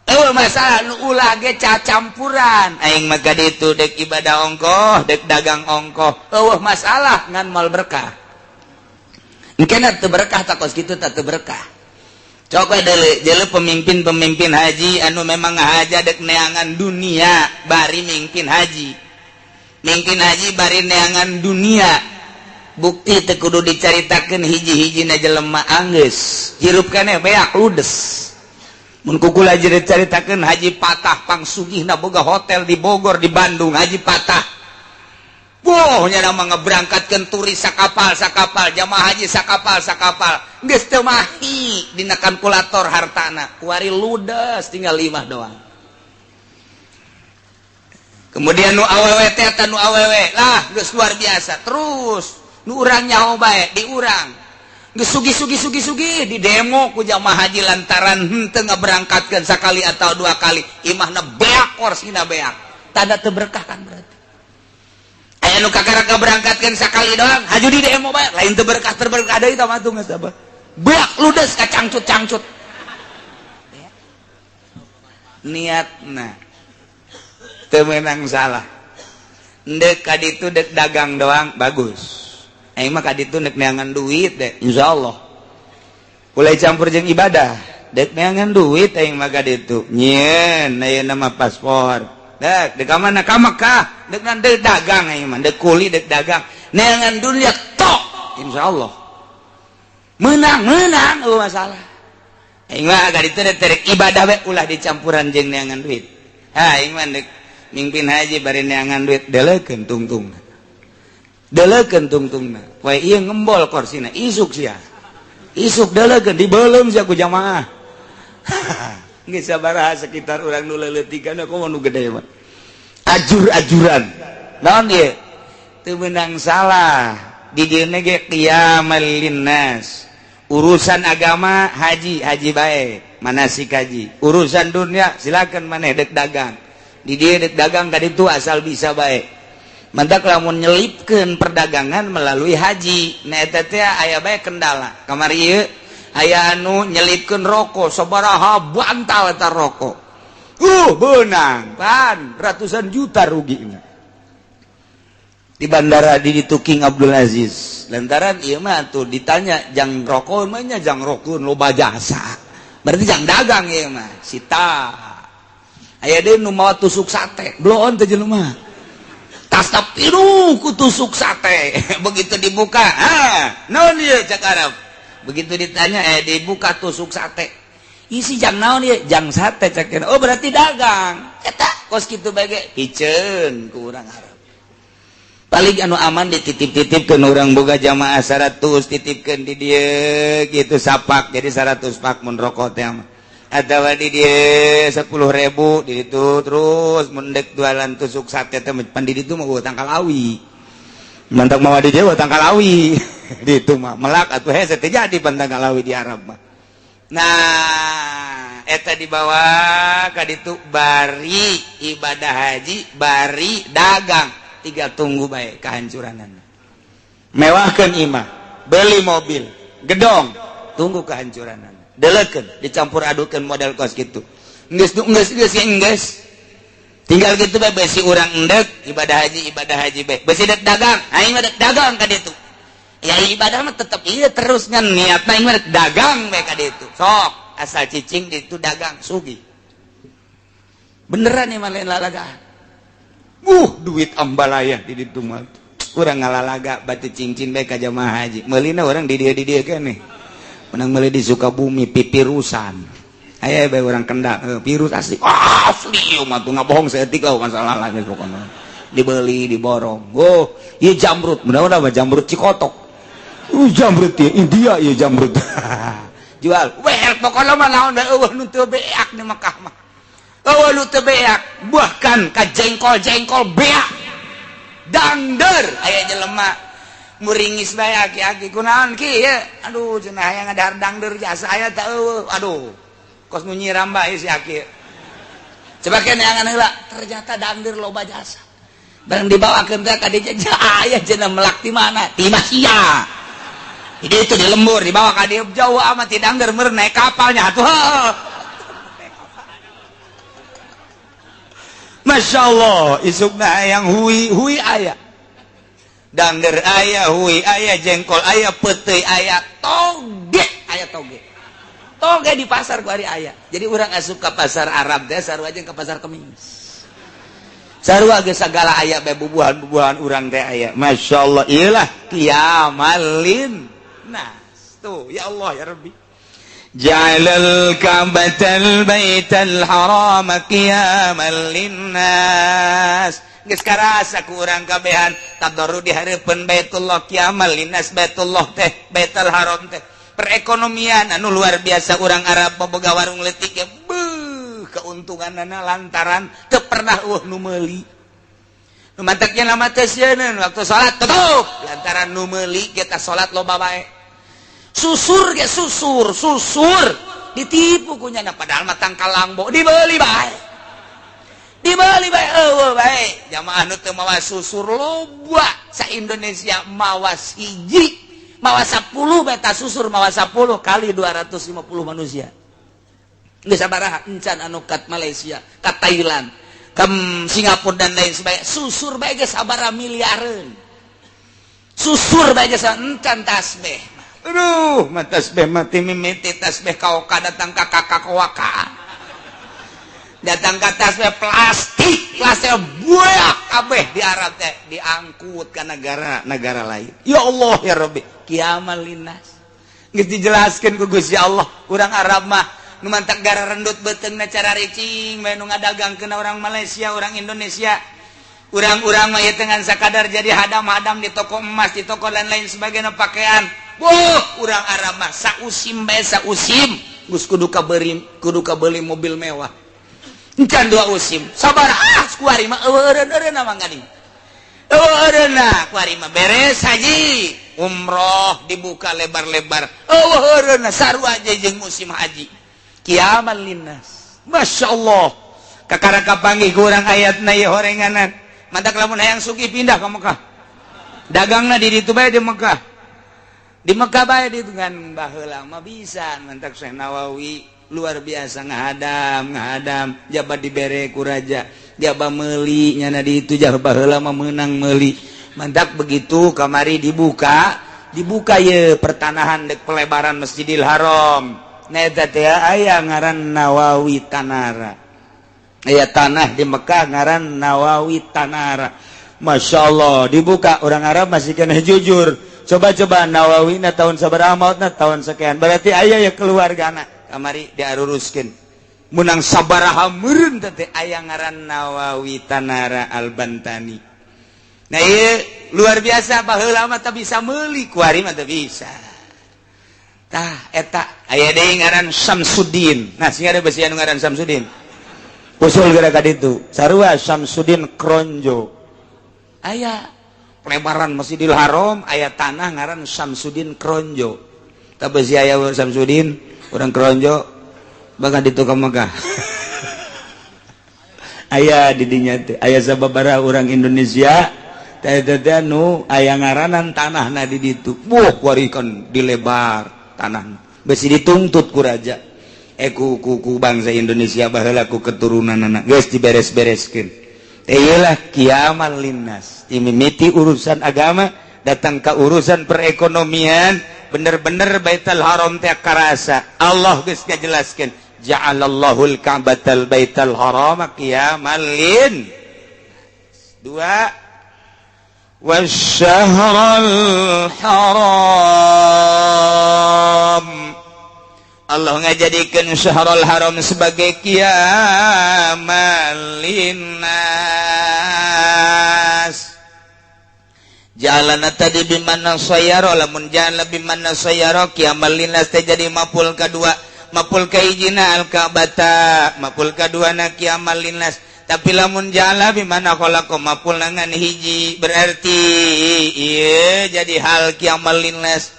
Oh, masalah nu ulah ge cacampuran. Aing mah ka ditu dek ibadah ongkoh, dek dagang ongkoh. Oh, masalah ngan mal berkah. Engkena teu berkah, tak kos kitu tak teu berkah. Coba dele jele pemimpin-pemimpin haji anu memang ngahaja dek neangan dunia bari mimpin haji. Mimpin haji bari neangan dunia. Bukti teu kudu dicaritakeun, hiji-hiji na jelema anggeus. Hirup keneh beak ludes. Mun ku kula dicaritakeun Haji Patah pangsugihna, boga hotel di Bogor, di Bandung, Haji Patah. Wah, nya mah ngeberangkatkeun turis sakapal sakapal, jamaah haji sakapal sakapal. Geus teu mahi dina kalkulator hartana. Kuari ludes, tinggal lima doang. Kemudian nu awewe teh, nu awewe lah geus luar biasa. Terus nu urang nyaho bae di urang. Geus sugih sugih sugih sugih di demo ku jamaah haji lantaran henteu ngaberangkatkeun sakali atau dua kali. Imahna beak, korsina beak. Tanda teu berkah kan berarti. Aya nu kakara berangkatkan sakali doang, haju di demo bae, lain teu berkah, terberkah deui tah mah tuh geus apa. Beak ludes kacangcut-cangcut. Niatna teu meunang salah. Ndek ka ditu dek dagang doang bagus. Aing mah ka ditu dek neangan duit deh, insyaallah. Mulai campur jeung ibadah, dek neangan duit aing mah ka ditu. Nyieun ayeuna mah paspor. Dek, dek ka mana? Ka Mekah. Dek nan dek dagang aing mah, dek kuli dek dagang. Neangan dunia tok, insyaallah. Menang, menang, euweuh masalah. Aing mah ka ditu dek terek ibadah we, ulah dicampuran jeung neangan duit. Ha, aing mah dek mimpin haji bari neangan duit, deleukeun tungtungna. Deleukeun tungtungna. Poe ieu ngembol korsina, isuk sia. Isuk deleukeun dibeuleum sia ku jamaah. Geus sabaraha sekitar urang nu leuleutik komo nu gede mah. Ajur-ajuran. Naon ieu? Teu meunang salah. Di dieu ge qiyamal linnas. Urusan agama haji, haji bae, manasik haji. Urusan dunia silakan maneh dek dagang. Di dieu dek dagang ka ditu asal bisa bae. Mantak lamun nyelipkeun perdagangan melalui haji, nah eta teh aya bae kendala. Kamari ieu aya anu nyelipkeun rokok sabaraha bantal eta rokok. Beunang pan ratusan juta rugi di bandara di ditu King Abdul Aziz lantaran ieu mah tuh ditanya jang rokok mah nya, jang rokok loba jasa, berarti jang dagang ieu mah sita. Aya deui nu mawa tusuk sate, bloon teh jelema, tas pinuh ku tusuk sate. Begitu dibuka, ah, naon ieu cak Arab. Begitu ditanya, eh, dibuka tusuk sate isi jang naon ieu, jang sate cak. Oh, berarti dagang eta. Kos kitu bae ge piceun ku urang Arab. Paling anu aman dititip-titipkeun, urang boga jamaah 100, titipkeun di dieu gitu sapak jadi 100 pak mun rokok teh mah, atawa di dieu 10.000 di ditu. Terus mun dek jualan tusuk sate teh pan di ditu mah tangkal awi, mantak mawa di dieu tangkal awi di ditu mah melak atuh hese teh jadi pan tangkal awi di Arab mah. Nah, eta dibawa ka ditu bari ibadah haji bari dagang, tiga tunggu baik kehancuran. Mewahkan imah, beli mobil, gedong, tunggu kehancuran. Deleken dicampur adukan model kos gitu, geus geus geus geus tinggal gitu bae. Besi urang endek ibadah haji, ibadah haji bae, besi dek dagang, aing mah dek dagang ka ditu. Ya ibadah mah tetep iya terus ngan niatna mah dagang bae ka ditu. Sok asal cicing di itu dagang sugih. Beneran nih mah lain lalagaan. Duit ambalaya di ditu mah. Urang ngalalaga batu cincin bae ka jamaah haji. Meulina urang di dieu keneh. Menang meuli di Sukabumi pipirusan. Aya bae urang kendak virus asli. Ah, asli ieu mah tuh ngabohong saeutik lah masalah lagi pokona. Dibeli diborong. Oh, ieu jamrut. Mudah-mudahan mah jamrut Cikotok. Jamrut ieu India ieu jamrut. Jual. Weh, pokona mah naon bae eueuh nu teu beak di Mekah mah. Eueuh nu teu beak, bahkan ka jengkol-jengkol beak. Dangder aya jelema muringis bae aki-aki kunaon ki ye. Aduh cenah hayang ngadahar dangder jasa aya teh eueuh. Aduh. Kos nu nyiram bae si aki. Coba ke neangan heula, ternyata dangder loba jasa. Barang dibawakeun teh ka dieu aya cenah melak ti mana? Ti Masia. Jadi itu di lembur dibawa ka dieu jauh amat ti dangder meureun naik kapalnya atuh. Masya Allah, isukna hayang hui, hui aya. Dangder aya, hui aya, jengkol aya, peuteuy aya, toge aya toge. Toge di pasar ku ari aya. Jadi urang asup ka pasar Arab teh sarua jeung ka pasar Kemis. Sarua geus sagala aya bae bubuhan-bubuhan urang teh aya. Masya Allah, iyalah kiamalin. Nah, tuh ya Allah ya Rabbi. Ja'alal ka'batal baital haram qiyaman linnas. Geus karasa ku urang kabehan tadarru di hareupeun Baitullah qiyaman linnas Baitullah teh Baitul Haram teh. Perekonomian anu luar biasa urang Arab boga warung leutik ge beuh keuntunganna lantaran teu pernah eueuh nu meuli. Nu mantaknya lama teh sieun waktu salat tutup lantaran nu meuli ge ta salat loba bae. Susur ge susur, susur ditipu kunyana padahal mah tangkal langbo dibeli bae. Dibeli bae eueuh bae. Jamaah nu teu mawa susur loba sa Indonesia mawa hiji, mawa 10 bae ta susur mawa 10 kali 250 manusia. Geus sabaraha encan anu kat Malaysia, kat Thailand, ka Singapura dan lain sebagainya. Susur bae geus sabaraha miliareun. Susur bae geus encan tasbih. Aduh, mah tasbih mati mimiti tasbih kaoka datang ka kakak waka. Datang ka tasbih plastik, plastik buak kabeh di Arab teh diangkut ke negara-negara lain. Ya Allah ya Rabbi, kiamal linnas. Geus dijelaskeun ku Gusti Allah, urang Arab mah nu mantak gara rendut beuteungna cara ricing bae nu ngadagangkeun orang Malaysia, orang Indonesia. Urang-urang mah ieu teh ngan sakadar jadi hadam-hadam di toko emas, di toko dan lain sebagainya pakaian. Boh, urang Arab mah sausim bae sausim, geus kudu kabeuli mobil mewah. Encan dua usim, sabar ah kuari mah eueureun-eureun mah gading. Eueureunna kuari mah beres haji, umroh dibuka lebar-lebar. Eueureunna sarua jeung musim haji. Kiamal linnas. Masya Allah. Kakara kapanggih ku urang ayatna ieu horenganan. Mantak lamun hayang sugih pindah ka Mekah. Dagangna di ditu bae di Mekah. Di Mekah bae di dengan baheula mah bisa mantak Syekh Nawawi luar biasa ngahadam jaba dibere ku raja jaba meuli nyana di itu jaba baheula mah meunang meuli mantak begitu kamari dibuka ye pertanahan dek pelebaran Masjidil Haram nah eta teh aya ngaran Nawawi Tanara aya tanah di Mekah ngaran Nawawi Tanara. Masya Allah dibuka orang Arab masih kena jujur. Coba-coba Nawawi na tahun sabaraha mautna tahun sekian berarti aya ya keluargana kamari diaruruskeun menang sabaraha meureun teh aya ngaran Nawawi Tanara Al-Bantani. Nah ieu luar biasa baheula mah teu bisa meuli kuari mah teu bisa. Tah eta aya deui ngaran Samsudin. Nah sing ada besi anu ngaran Samsudin. Usul gara ka ditu sarua Samsudin Kronjo. Aya pelebaran Masjidil Haram aya tanah ngaran Samsudin Kronjo. Tah besi aya Samsudin urang Kronjo bakal ditu ka Mekah. Aya di dinya teh aya sababaraha urang Indonesia teh teh nu aya ngaranan tanahna di ditu. Buh kuari kan dilebar tanahna. Besi dituntut ku raja. Ku ku bangsa Indonesia baheula ku keturunanana geus diberes-bereskeun. Iyalah kiamal linnas. Mimiti urusan agama Datang ke urusan perekonomian, bener-bener Baitul Haram teh karasa. Allah geus ngajelaskeun, ja'alallahul ka'batal baital haram qiyamal lin. Dua, wasyahral haram. Allah ngajadikeun syahrul haram sebagai qiyamal linnas. Jalana tadi bimana sayara, lamun jala bimana sayara qiyamal linnas teh jadi maful kadua. Maful kahijina al-ka'bata, maful kaduana qiyamal linnas. Tapi lamun jala bimana khalaqa maful ngan hiji, berarti ieu jadi hal qiyamal linnas.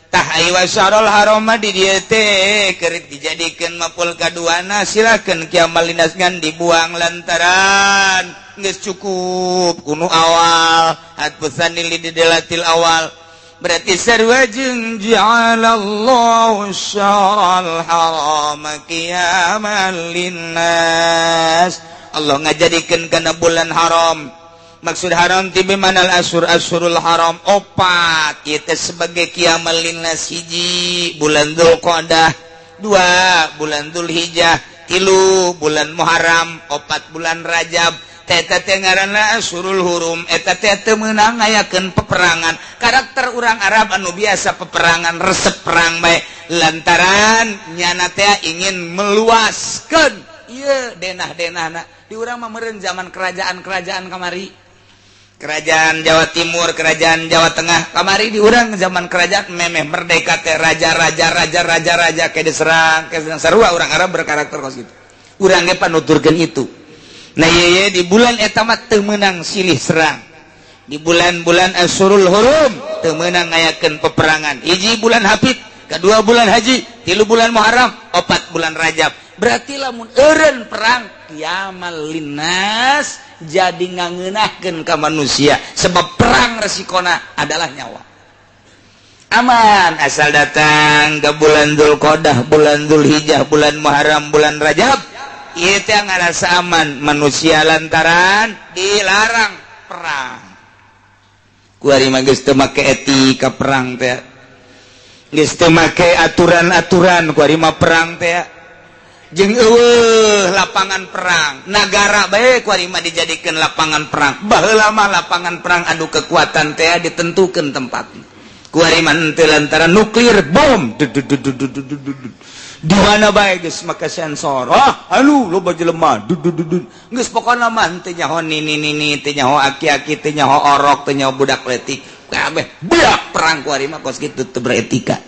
Tah wa syarul haram di dieu teh keur dijadikeun maful kaduana, silakeun qiyamal linnas ngan dibuang lantaran geus cukup kunu awal hatfusani lidelatil awal. Berarti sarua jeung ja'alallahu syarul haram qiyamal linnas. Allah ngajadikeun kana bulan haram. Maksud haram ti bimanal asur asurul haram opat ieu teh sebagai qiyamal linnas. Hiji bulan Dzulqa'dah, dua bulan Dzulhijjah, tilu bulan Muharram, opat bulan Rajab. Eta teh ngaranna asurul hurum. Eta teh teu meunang ngayakeun peperangan. Karakter urang Arab anu biasa peperangan, resep perang bae, lantaran nyana teh ingin meluaskeun ieu denah-denahna. Di urang mah meureun zaman kerajaan-kerajaan kamari, kerajaan Jawa Timur, kerajaan Jawa Tengah kamari. Di urang zaman kerajaan memeh merdeka teh raja-raja raja-raja raja kayak diserang, kayak sarua urang Arab berkarakter kos kitu. Urang ge panuturkeun itu. Nah ye, di bulan eta mah teu meunang silih serang. Di bulan-bulan Asyurul Hurum teu meunang ngayakeun peperangan. Hiji bulan Hafid, kedua bulan Haji, tilu bulan Muharram, opat bulan Rajab. Berarti lamun eureun perang qiyamal linnas jadi ngangeunahkeun ka manusia, sebab perang resikona adalah nyawa. Aman asal datang ke bulan Dzulqa'dah, bulan Dzulhijjah, bulan Muharram, bulan Rajab, ieu teh ngarasa aman manusia lantaran dilarang perang. Kuari mah geus teu make etika perang teh, geus teu make aturan-aturan kuari mah perang teh. Jeung eueuh lapangan perang, nagara bae kuari mah dijadikeun lapangan perang. Baheula mah lapangan perang adu kekuatan teh ditentukeun tempat. Kuari mah henteu, lantaran nuklir bom di mana bae geus make sensor. Ah, anu loba jelema, geus pokona mah henteu nyaho nini nini, teu nyaho aki-aki, teu nyaho orok, teu nyaho budak leutik, kabeh budak perang. Kuari mah kos kitu, teu beretika.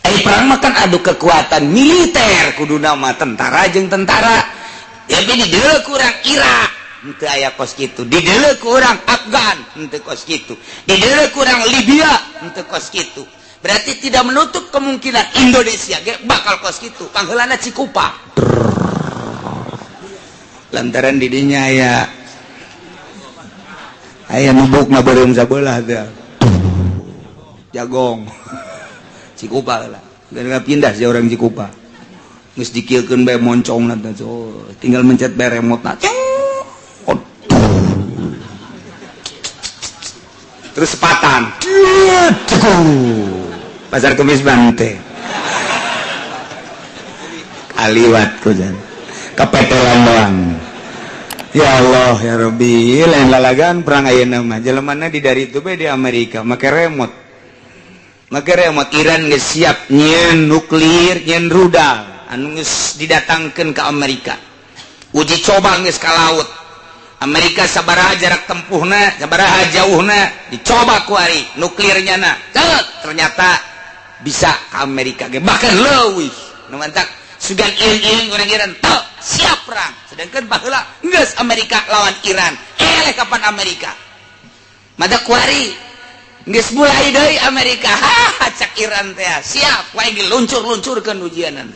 Ai perang mah kan adu kekuatan militer, kuduna mah tentara jeung tentara. Tapi di dieu kurang Irak henteu aya kos kitu, di dieu kurang Afgan henteu kos kitu, di dieu kurang Libya henteu kos kitu. Berarti tidak menutup kemungkinan Indonesia ge bakal kos kitu. Pangheulana Cikupa, lantaran didinya aya aya nubuk beureum sabelah teh jagong Cikupa lah. Gara pindah sih orang Cikupa, geus dikieukeun bae moncong teh, tinggal mencet bae remote na, terus sepatan Pasar Kemis Bante kaliwat ku jan kepetelan doang. Ya Allah ya Rabbi, lain lalagan perang ayeuna mah. Jelemana di dari itu bae di Amerika make remote, make remote. Iran geus siap nyieun nuklir, nyieun rudal anu geus didatangkeun ke Amerika, uji coba geus ka laut Amerika, sabaraha jarak tempuhna, sabaraha jauhna, dicoba kuari nuklirnya na. Ternyata bisa ke Amerika ge, bahkan leuwih. Nu mantak sugan iring-iring urang Iran teu siap perang. Sedangkan baheula geus Amerika lawan Iran, eleh kapan Amerika mada kuari geus mulai deui Amerika. Ha, cak Iran teh siap wae luncur-luncurkeun ujianan.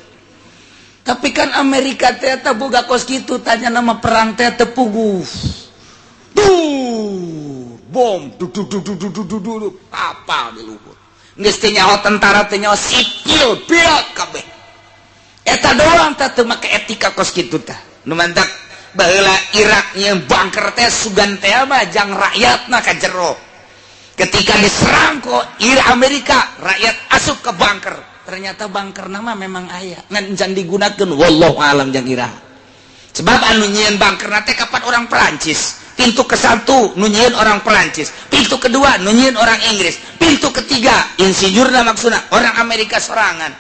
Tapi kan Amerika teh boga kos kitu, tanya nama perang teh tepuguh tuh bom du du du du du du du kapal di luhur, geus teu nyaho tentara, teu nyaho sipil, beak kabeh. Eta doang teh teu make etika kos kitu tah. Nu mantak baheula Irak nya bangker teh sugan teh mah jang rakyatna ka jero. Ketika diserang kok Ira Amerika, rakyat asup ke bunker. Ternyata bunker nama memang aya, ngan can digunakeun, wallahu alam jang ira. Sebab anu nyieun bunker teh kapan orang Perancis. Pintu ke satu nu nyieun orang Perancis, pintu kedua nu nyieun orang Inggris, pintu ketiga insinyurna maksudna orang Amerika sorangan,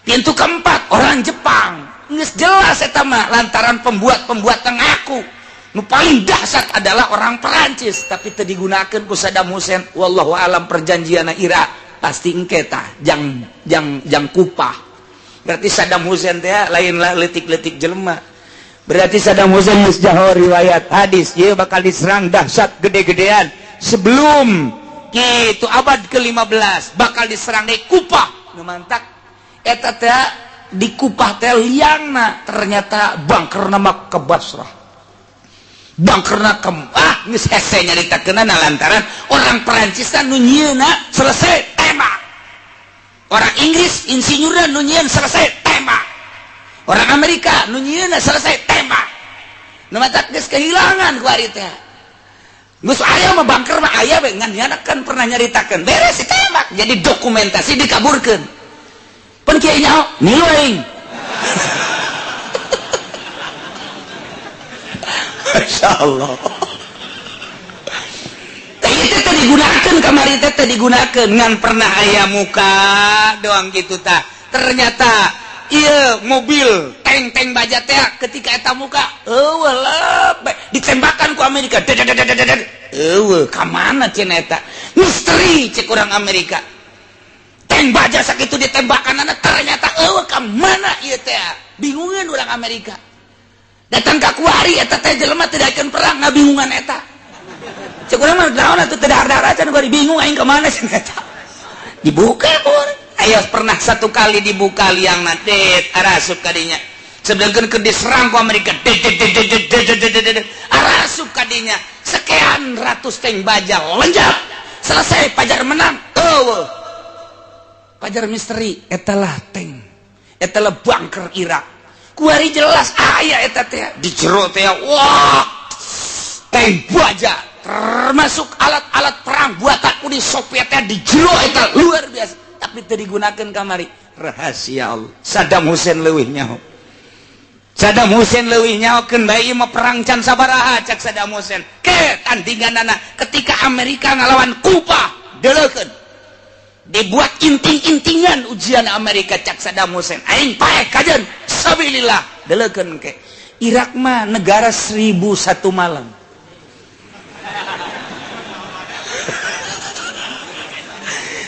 pintu keempat orang Jepang. Geus jelas eta mah lantaran pembuat-pembuat ngaku. Nu paling dahsyat adalah orang Perancis, tapi teu digunakeun ku Saddam Hussein. Wallahu alam perjanjian Irak pasti engke tah jang jang jang Kupah. Berarti Saddam Hussein teh lain lah leutik-leutik jelema. Berarti Saddam Hussein geus jaho riwayat hadis ieu bakal diserang dahsyat gede-gedean sebelum kitu abad ke-15 bakal diserang di Kupah. Nu mantak eta teh di Kupah teh liangna ternyata bunkerna mah ke Basrah. Bunkerna ke geus hese nyaritakeunana lantaran orang Perancis kan nu nyieunna selesai tembak. Orang Inggris insinyurna nu nyieun selesai tembak. Orang Amerika nu nyieunna selesai tembak. Nu matak geus kehilangan ku ari teh. Geus aya mah bunker mah aya we, ngan nyana kan pernah nyaritakeun beres ditembak. Jadi dokumentasi dikaburkeun. Pan kieu nyaho milu aing. Masya Allah. Itu teh digunakan kamari teh teh digunakan ngan pernah aya muka doang gitu tah. Ternyata iya mobil tank-tank baja teh ketika eta muka eueuh lebeh ditembakan ku Amerika. Eueuh ka mana cenah eta? Misteri cek urang Amerika. Tank baja sakitu ditembakanana ternyata eueuh ka mana ieu teh? Bingungeun urang Amerika. Datang ka kuari eta teh jelema teu daekeun perang ngabingungan eta. Cek urang mah naon atuh teu dahar-dahar acan kuari bingung aing ka mana cenah eta. Dibuka urang. Aya pernah satu kali dibuka liangna det arasup ka dinya. Sedangkan keur diserang ku Amerika det det det det det det det arasup ka dinya. Sekian ratus tank baja lenjap. Selesai Pajar menang. Eueuh. Pajar misteri eta lah tank. Eta lah bunker Irak. Kuari jelas aya eta teh di jero teh wah tank baja termasuk alat-alat perang buatan Uni Soviet teh di jero eta luar biasa, tapi teu digunakeun kamari rahasia Allah. Saddam Hussein leuwih nyaho. Saddam Hussein leuwih nyahokeun bae ieu mah perang can sabaraha cak Saddam Hussein. Ke tandinganana ketika Amerika ngalawan Kuba deuleukeun dibuat inting-intingan ujian Amerika cak Saddam Hussein aing paeh kajeun sabilillah deleukeun ke Irak mah negara 1001 malam.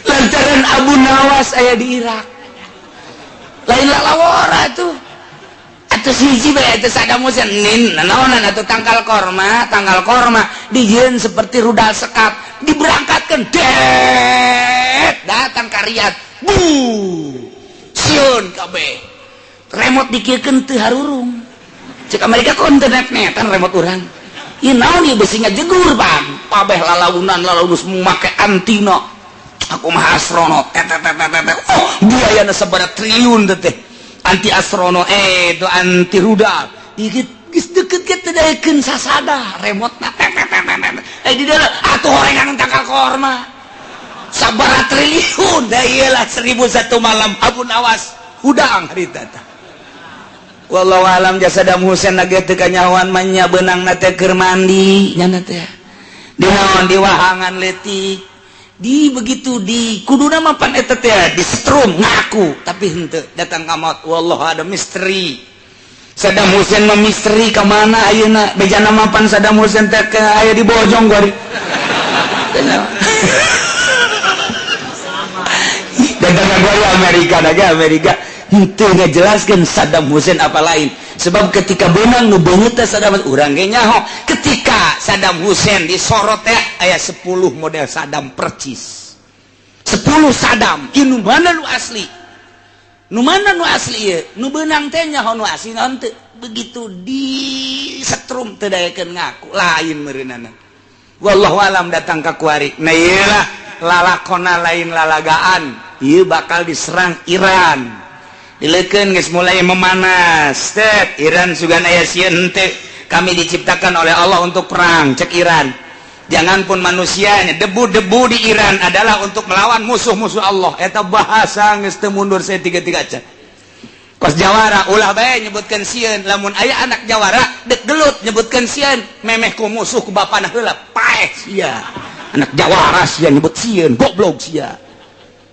Lantaran Abu Nawas aya di Irak lain lalawara tuh atuh hiji bae eta Saddam Hussein nin naonan atuh tangkal korma dijieun seperti rudal sekat diberangkatkeun det datang ka Riyadh bu sieun kabeh remote dikiekeun teu harurung cek Amerika kok teu net-netan remote urang ieu naon ieu besi ngajegur bang pabeh lalaunan lalaunus make antina aku mah astronot oh biayana sabaraha triliun teh anti astrono itu anti rudal geus deukeut ge teu daekeun sasada remote na di dalam atuh horengan tangkal korma sabaraha triliun da ieu lah 1001 malam Abu Nawas hudang harita tah. Wallahu alam Saddam Hussein lagi teu kanyahoan mah nya beunangna teh keur mandi nya teh di naon di wahangan leutik di begitu di kuduna mah pan eta teh disetrum ngaku tapi henteu datang ka maut. Wallahu ada misteri Saddam Hussein mah misteri ka mana ayeuna bejana mah pan Saddam Hussein teh aya di Bojong gua datang ka gua Amerika daga Amerika henteu ngajelaskeun Saddam Hussein apa lain sebab ketika beunang nu beungeut teh Saddam urang ge nyaho ketika Saddam Hussein disorot teh aya 10 model Saddam percis 10 Saddam ieu nu mana nu asli nu mana nu asli ieu nu beunang teh nyaho nu asli naon teu begitu disetrum teu daekeun ngaku lain meureunana. Wallahu alam datang ka kuari nah ieu lah lalakona lain lalagaan ieu bakal diserang Iran dileukeun geus mulai memanas tet Iran sugan aya sieun henteu kami diciptakan oleh Allah untuk perang cek Iran Jangan pun manusianya, debu-debu di Iran adalah untuk melawan musuh-musuh Allah. Eta bahasa geus teu mundur saya tiga-tiga acan. Kos jawara ulah bae nyebutkeun sieun, lamun aya anak jawara dek gelut nyebutkeun sieun, memeh ku musuh ku bapana heula paeh sia. Anak jawara sia nyebut sieun, goblok sia.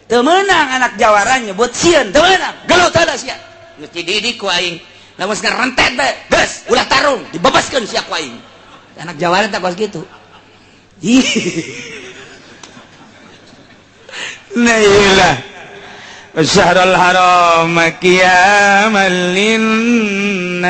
Teu meunang anak jawara nyebut sieun, teu meunang, gelut heula sia. Geus dididik ku aing. Lamun ngarentet bae, geus ulah tarung, dibebaskeun sia ku aing. Anak jawara teh kos kitu. Nah iyalah syahrul haram qiyaman linnas.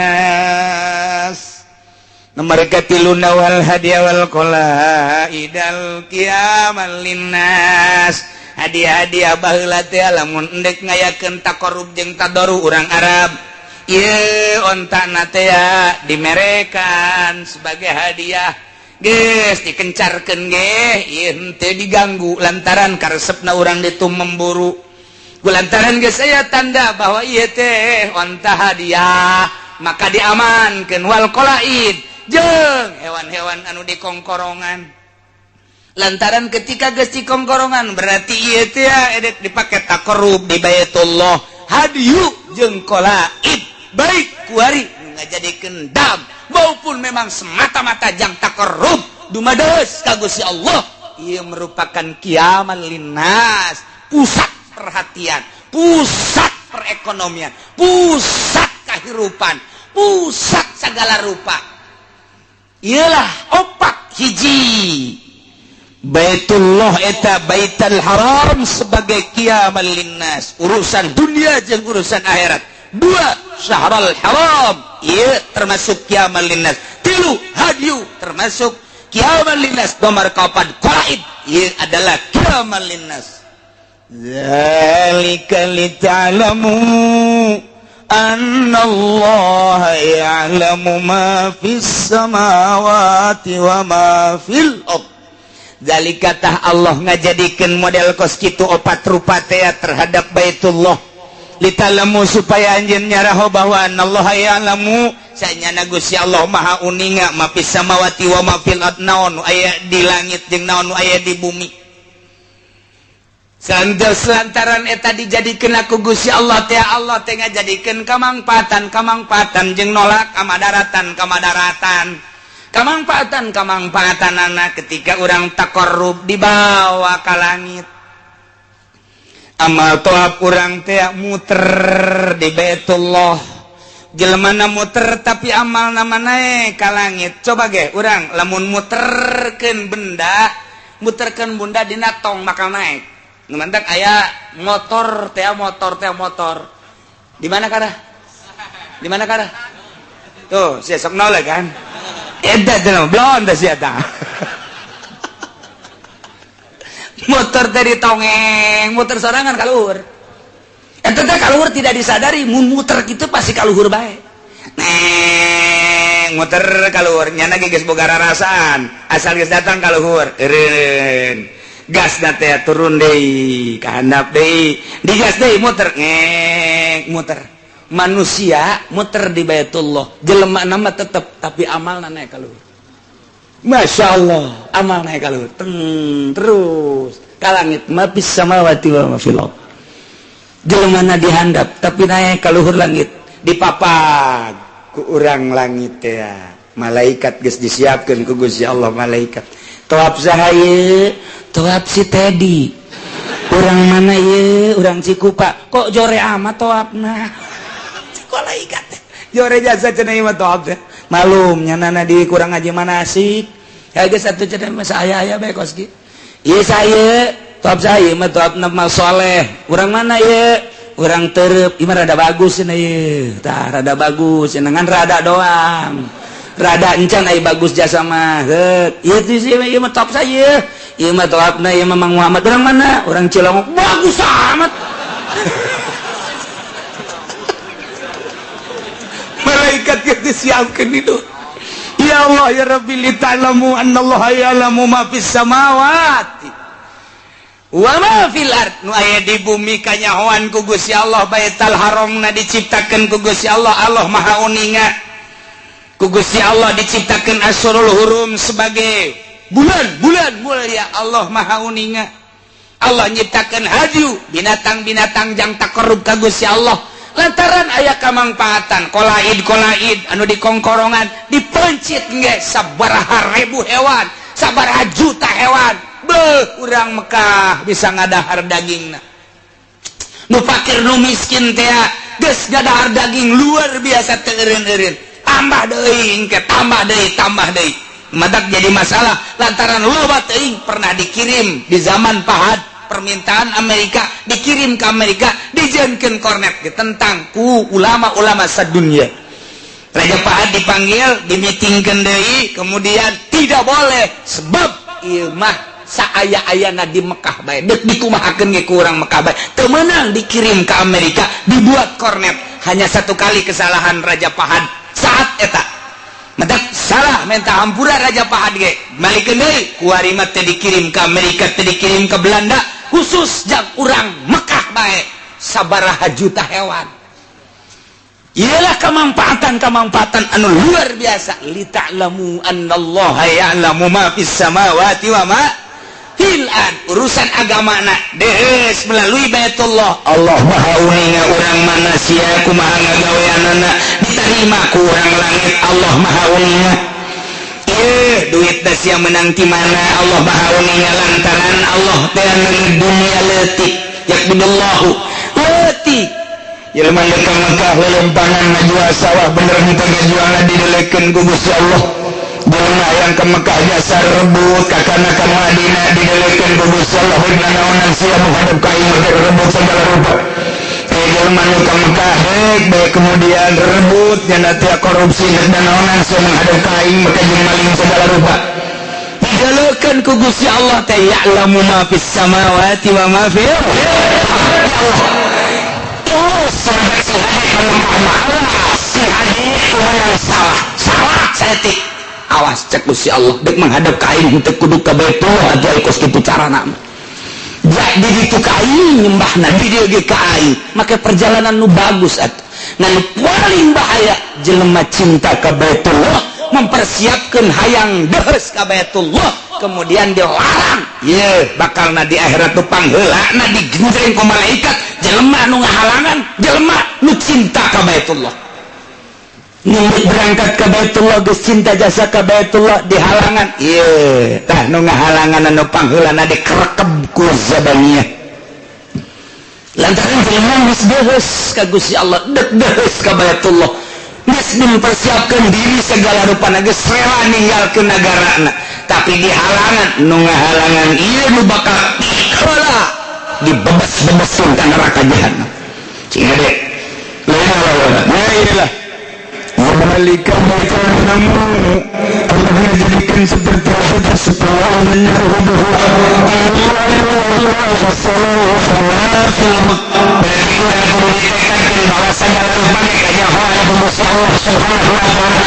Nomor katiluna wal hadiah wal qalaidal qiyaman linnas. Hadiah-hadiah baheula teh lamun endek ngayakeun taqarrub jeung tadarru urang Arab. Ieu ontana teh dimerekan sebagai hadiah. Geus dikencarkeun ge ieu henteu diganggu lantaran karesepna urang ditu memburu. Lantaran geus aya tanda bahwa ieu teh onta hadiah, maka diamankeun wal qalaid jeung hewan-hewan anu dikongkorongan. Lantaran ketika geus dikongkorongan berarti ieu teh edek dipake taqarrub di Baitullah, hadiyu jeung qalaid baik kuari ngajadikeun dam maupun memang semata-mata jang taqarrub dumados ka Gusti Allah. Ieu merupakan kiaman linnas, pusat perhatian, pusat perekonomian, pusat kehidupan, pusat segala rupa. Iyalah opat hiji Baitullah eta Baitul Haram sebagai kiaman linnas, urusan dunia jeung urusan akhirat. Dua, Syahrul Haram ieu termasuk kiaman linnas. Tilu, hadiyu termasuk kiaman linnas. Nomor kaopat, qalaid ieu adalah kiaman linnas. Zalika lita'lamu anna Allah ya'lamu ma fis samawati wa ma fil ard. Zalika tah Allah ngajadikeun model kos kitu opat rupa teh terhadap Baitullah. Litalamu supaya anjeun nyaraho bahwa Allah ya'lamu sanyana Gusti Allah maha uninga ma fis samawati wa ma fil ard, naon aya di langit jeung naon aya di bumi. Santos lantaran eta dijadikeun ku Gusti Allah teh, Allah teh ngajadikeun kamangpaatan jeung nolak kamadaratan kamangpaatan kamangpaatanana ketika urang taqarrub dibawa ka langit. Amal toab urang teh muter di Baitullah, jelemana muter tapi amal nama naik ka langit. Coba ge urang lamun muterkeun benda, muterkeun benda dina tong bakal naik. Nu mantak aya motor teh, motor teh, motor. Di mana karah? Di mana karah? Tuh, sia sok noleh kan? Eta teh blon teh sia tah. Motor teh ditongeng, muter sorangan kaluhur. Eta teh kaluhur tidak disadari, mun muter kitu pasti kaluhur bae. Neng, muter kaluhur, nyana ge geus boga rarasaan, asal geus datang kaluhur, eureun. Gas na teh turun deui, ka handap deui, digas deui muter, ngeng, muter. Manusia muter di Baitullah, jelema nama tetep tapi amalna naik kaluhur. Masya Allah, amal naik kaluhur, terus ka langit, ma fis samawati wa ma fil ard. Jelemana dihandap tapi naik kaluhur langit, dipapag ku urang langit teh. Malaikat geus disiapkeun ku Gusti Allah malaikat. Toab saha ieu? Toab si Teddy. Urang mana ieu? Urang Cikupa. Kok jore amat toabna? Malaikat jore jasa cenah ieu mah toab teh. Malum nyanana di kurang aja manasik. Ya geus atuh cenah mah aya-aya bae kos kieu. Ieu saya, toab saya mah toabna mah soleh. Urang mana ieu? Urang tereup. Ieu mah rada bagus cenah ieu. Tah rada bagus cenah ngan rada doang. Rada encan ai bagus jasa mah. Heut. Ieu teh ieu mah toab saya. Ieu mah toabna ieu mah Mang Muhammad. Urang mana? Urang Cilongok. Bagus amat. Malaikat geus disiapkeun itu. Ya Allah ya Rabbi lita'lamu annallaha ya'lamu ma fis samawati wa ma fil ard. Nu aya di bumi kanyahoan ku Gusti Allah, Baitul Haramna diciptakeun ku Gusti Allah, Allah Maha Uninga. Ku Gusti Allah diciptakeun Asyurul Hurum sebagai Bulan bulan mulia, Allah Maha uninga. Allah nyiptakan haju binatang-binatang jang taqarrub ka Gusti Allah lantaran aya kamangpaatan. Kolaid kolaid anu dikongkorongan dipencit nge sabaraha ribu hewan, sabaraha juta hewan. Beuh, urang Mekah bisa ngadahar dagingna. Nu fakir, nu miskin teh geus ngadahar daging luar biasa, teu eureun-eureun, tambah deui ke, tambah deui, tambah deui. Matak jadi masalah lantaran loba teuing. Pernah dikirim di zaman Fahd permintaan Amerika, dikirim ke Amerika, dijieunkeun kornet, ditentang ku ulama-ulama sadunia. Raja Fahd dipanggil, dimitingkeun deui, kemudian tidak boleh sebab ieu mah saaya-ayana di Mekah bae, dek dikumahakeun ge ku urang Mekah bae. Teu meunang dikirim ke Amerika, dibuat kornet. Hanya satu kali kesalahan Raja Fahd saat eta. Matak salah, minta hampura Raja Fahd ge. Balikeun deui, kuari mah teu dikirim ke Amerika, teu dikirim ke Belanda, khusus jang urang Mekah bae, sabaraha juta hewan. Ialah kemanfaatan-kemanfaatan anu luar biasa. Lita'lamu annallaha ya'lamu ma fis samawati wa ma fil ard. Urusan agama na dees melalui Baitullah. Allah Maha uninga urang mana sia, kumaha ngagaweanana diterima ku urang langit. Allah Maha uninga. Eh, duit sia menang ti mana, Allah Maha uninga lantaran Allah teh dunia leutik, yaqbidullahu leutik. Jelema ka Mekah lelempangan ngajual sawah, bener henteu ngajualna, didelekeun ku Gusti Allah. Jelema yang ke Mekah jasa rebut kakana ka Madinah, didelekeun ku Gusti Allah. Naonan sia menghadap ka aing rebut segala rupa. Eh, jelema nu ka Mekah rek bae kemudian rebut nya teh korupsi, dan naonan sia menghadap ka aing maka jeung maling segala rupa, didelekeun ku Gusti Allah teh. Ya'lamu ma fis samawati wa ma fil Allah. Si salah salah saeutik, awas, cek Gusti Allah, dek menghadap ka aing henteu kudu ka Baitullah aja kos kitu carana. Jadi ditu ka aing nyembahna, di dieu ge ka aing, make perjalanan nu bagus atuh. Nah, nu paling bahaya jelema cinta ka Baitullah, mempersiapkan hayang dehes ka Baitullah, kemudian dilarang. Ye, bakal na di akhirat tuh pangheulana digenjreng ku malaikat jelema nu ngahalangan jelema nu cinta ka Baitullah. Nu berangkat ke Baitullah geus cinta jasa ka Baitullah, dihalangan. Ieu tah nu ngahalangan anu pangheulana dikerekeb ku zabaniyah lantaran jelema geus dehes ka Gusti Allah, dek dehes ka Baitullah, geus mempersiapkan diri segala rupa, geus rela ninggalkeun negarana, tapi dihalangan. Nu ngahalangan ieu nu bakal heula dibebas-bebesun ka neraka jahanam. Cing hade. Nah, inilah Malika namu Allah jadikan seperti itu supaya Berarti urang kudu ditekadkeun bahwa segala rupa ge kanyahoan ku Gusti Allah Subhanahu wa taala.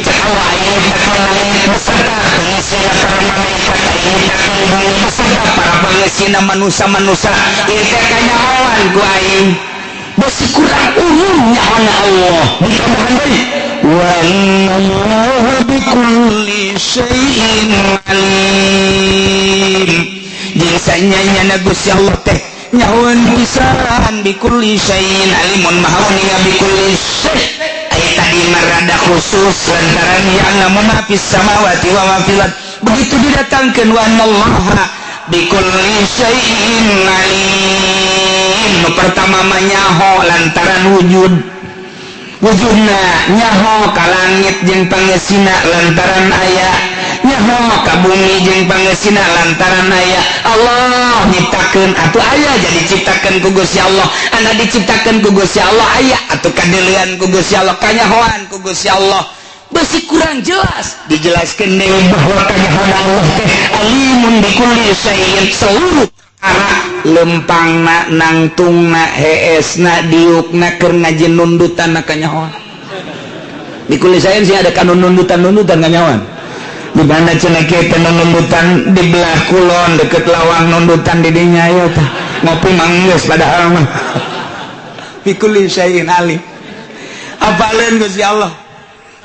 Cek Allah, aing nyiptakeun langit beserta pengisina para malaikat, aing nyiptakeun bumi beserta para pengisina manusia-manusia. Ieu teh kanyahoan ku aing. Besi kurang umum nyahona Allah, ditambahan deui wa innallaha bikulli syai'in alim. Jeung sanyanya Gusti Allah teh nyahoan pisan, bikulli syai'in alimun, maha uninga bikulli syai'. Aya tadi marada khusus lantaran ya'lamu ma fis samawati wa ma fil ard. Begitu didatangkeun wa annallaha bikulli syai'in alim, nu pertama mah nyaho lantaran wujud, wujudna. Nyaho ka langit jeung pangesina lantaran aya, nyaho ka bumi jeung pangesina lantaran aya. Allah nyiptakeun atuh aya, jadi ciptakeun ku Gusti Allah. Anu diciptakeun ku Gusti Allah aya atuh, kadeulean ku Gusti Allah, kanyahoan ku Gusti Allah. Besi kurang jelas, dijelaskan deui bahwa kanyahoan Allah teh alimun bikulli syai'in, seluruh perkara, lempangna, nangtungna, heesna, diukna, keur ngaji nundutan kanyahoan. Bikulli syai'in sih ada kanun nundutan-nundutan kanyahoan. Di mana cenah kieu teh nundutan? Di belah kulon deket lawang nundutan di dinya ya tah ngopi manggeus, padahal mah bikulli syai'in alim. Apaleun Gusti Allah.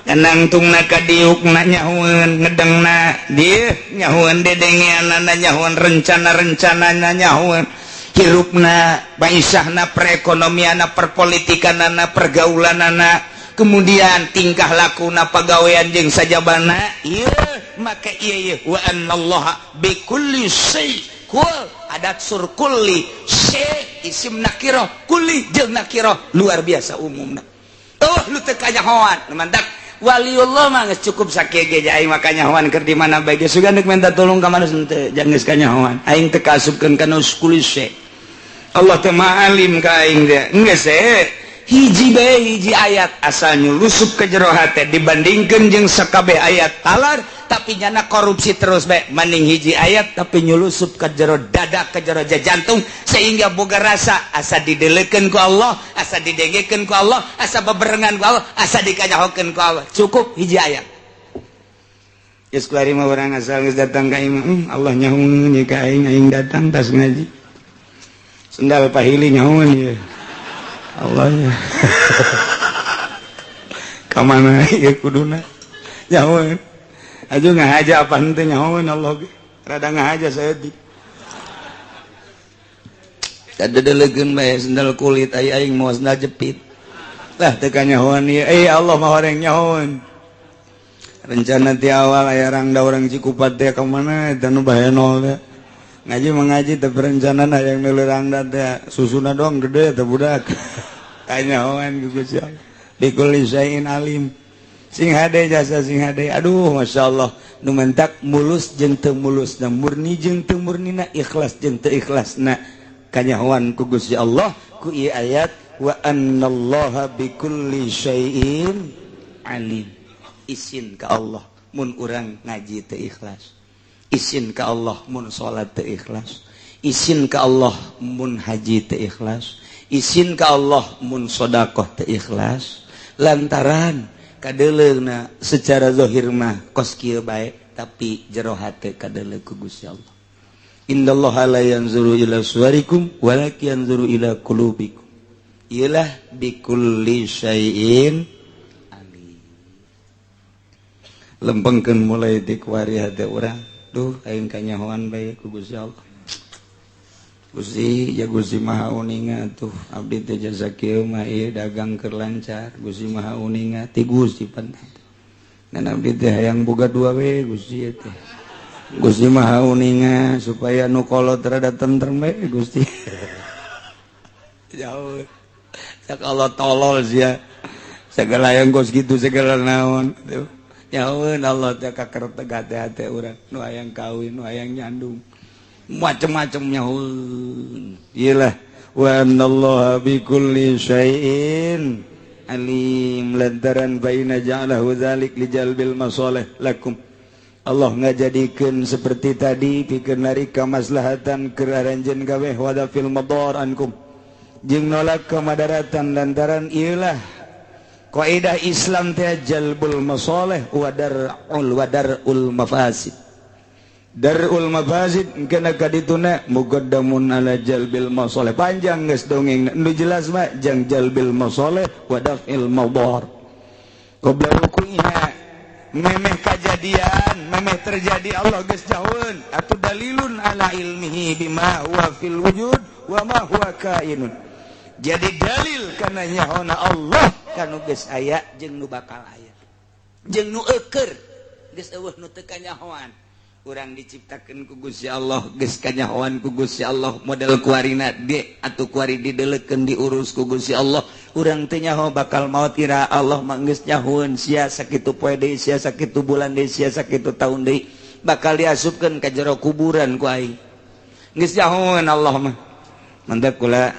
Nangtungna kadiukna nyahueun ngedengna dieu nyahueun dedengeanana nyahueun rencana-rencanana nyahueun hirupna baisahna perekonomianna perpolitikanana pergaulanana kemudian tingkah lakuna pagawean jeung sajabana ieu maka ieu wa annallaha bikulli syai kul adat sur kulli syai isim nakirah kulli jeung nakirah luar biasa umumna. Oh lu teu kanyahoan mantak waliullah mah geus cukup sakieu ge aing mah kanyahoan keur di mana bae geus sugan deuk minta tolong ka manusia henteu jangan geus kanyahoan aing teu kaasupkeun kana kulli syai. Allah teh maha alim ka aing teh geus hiji bae hiji ayat asal nyulusup ke jero hate dibandingkeun jeung sakabeh ayat talar tapi nyana korupsi terus bae mending hiji ayat tapi nyulusup ke jero dada ke jero jantung sehingga boga rasa asa didelekeun ku Allah, asa didengekeun ku Allah, asa beberengan ku Allah, asa dikanyahokeun ku Allah. Cukup hiji ayat. Geus kuari mah urang asal geus datang ka imah, Allah nyahueun ka aing, aing datang tas ngaji. Sendal pahili nyahueun ieu. Allah nya. Ka mana ieu kuduna? Nyahueun. Aju ngahaja apa henteu nyahueun Allah ge. Rada ngahaja saeutik. Dadedelegeun bae sendal kulit ai aing moal sendal jepit. Lah teu kanyahoan ieu. Eh Allah mah horeng nyahoan. Rencana ti awal aya rangda urang Cikupat teh ka mana eta nu bahenol teh. Ngaji mengaji teh berencana hayang meuli rangda teh susuna doang gede teh budak. Kanyahoan ku Gusti Allah. Bikulli syai'in alim. Sing hade jasa sing hade. Aduh masyaallah nu mentak mulus jeung teu mulusna, murni jeung teu murnina, ikhlas jeung teu ikhlasna. Kanyahoan ku Gusti Allah ku ieu ayat wa annallaha bikulli syai'in alim. Isin ka Allah mun urang ngaji teu ikhlas. Isin ka Allah mun salat teu ikhlas. Isin ka Allah mun haji teu ikhlas. Isin ka Allah mun sedekah teu ikhlas. Lantaran kadeleuna secara zahir mah kos kieu bae tapi jero hate kadeleuk ku Gusti Allah. Innallaha la yanzuru ila suwarikum walakin yanzuru ila qulubikum. Ialah bikulli syai'in alim. Lempengkeun mulai ti kuari hate urang. Duh aing kanyahoan bae ku Gusti Allah. Gusti ya Gusti Maha Uninga tuh abdi teh jasa kieu mah ieu dagang keur lancar Gusti Maha Uninga ti Gusti pan. Ngan abdi teh hayang boga dua we Gusti teh. Gusti Maha Uninga supaya nu kolot rada tentrem we Gusti. Jauh. Cak Allah tolol sia. Segala yang kos kitu segala naon tuh. Nyahueun Allah teh kakerteg hate-hate urang nu hayang kawin nu hayang nyandung macem-macem nyahueun. Iyalah wa annallaha bikulli syai'in alim lantaran baina ja'alahu dzalik lijalbil masalih lakum. Allah ngajadikeun seperti tadi pikeun narik kamaslahatan keur aranjeun kabeh wa fil madar ankum jeung nolak kemadaratan lantaran iyalah kaidah Islam teh jalbul masalih wa dar'ul mafasid. Dar'ul mafasid kana kadituna muqaddamun ala jalbil masalih. Panjang geus dongeng nu jelas mah jang jalbil masalih wa daf'il madar. Qabla wuqu'iha memeh kajadian, memeh terjadi Allah geus jauheun atuh dalilun ala ilmihi bima huwa fil wujud wa ma huwa kainun. Jadi dalil kana nyahona Allah kanu geus aya jeung nu bakal aya. Jeung nu eueur geus eueuh nu teu kanyahoan. Urang diciptakeun ku Gusti Allah geus kanyahoan ku Gusti Allah model kuarina de atuh kuari didelekeun diurus ku Gusti Allah. Urang teu nyaho bakal maot ira Allah mah geus nyahoeun sia sakitu poe deui sia sakitu bulan deui sia sakitu taun deui bakal diasupkeun ka jero kuburan ku aing. Geus nyahoeun Allah mah. Mantap kula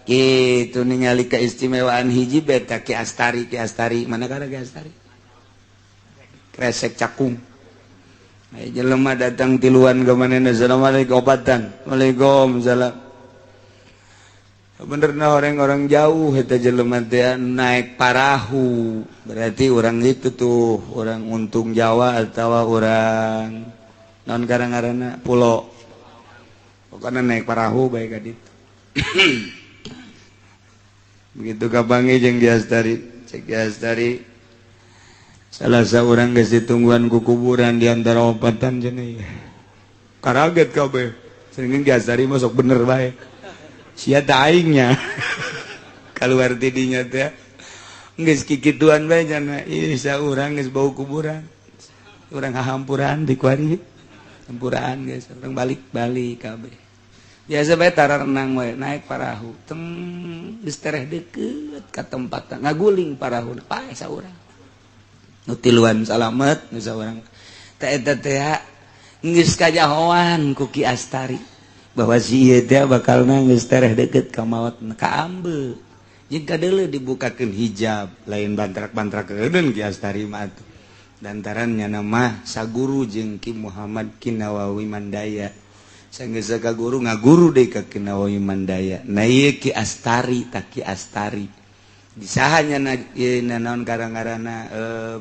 itu ningali keistimewaan hiji beta Ki Astari, Ki Astari mana kada Ki Astari kresek cakung. Ai jelema datang tiluan ka manehna assalamualaikum obatan waalaikumsalam. Benerna orang-orang jauh eta jelema teh naik parahu berarti orang itu tuh orang untung Jawa atawa orang non karang-karana pulo pokokna naik parahu bae ka ditu. Begitu kapangi jeung Ki Astari, cek Ki Astari Salah seorang geus ditungguan ku kuburan di antara opatan cenah. Karaget kabeh. Sering Ki Astari masuk bener bae. Sia teh aingnya. Keluar ti dinya teh. Geus kikituan bae cenah. Ieu saurang geus bau kuburan. Urang hahampuran di kuari. Hampuraan geus, urang balik-balik kabeh. Biasa bae tara renang we, naik parahu. Teng geus tereh deukeut ka tempat ngaguling parahu. Paeh saurang. Nu tiluan salamet, nu saurang. Teh eta teh geus kajahoan ku Ki Astari bahwa si ieu teh bakalna geus tereh deukeut ka maot ka ambe. Jeung kadeuleu dibukakeun hijab, lain bantrak-bantrak keun Ki Astari mah atuh. Lantaran nyana mah saguru jeung Ki Muhammad Ki Nawawi Mandaya. Sanggeus ka guru ngaguru deui ka Ki Nawawi Mandaya. Nah ieu Ki Astari tah Ki Astari. Disaha nyana ieu naon karang-karana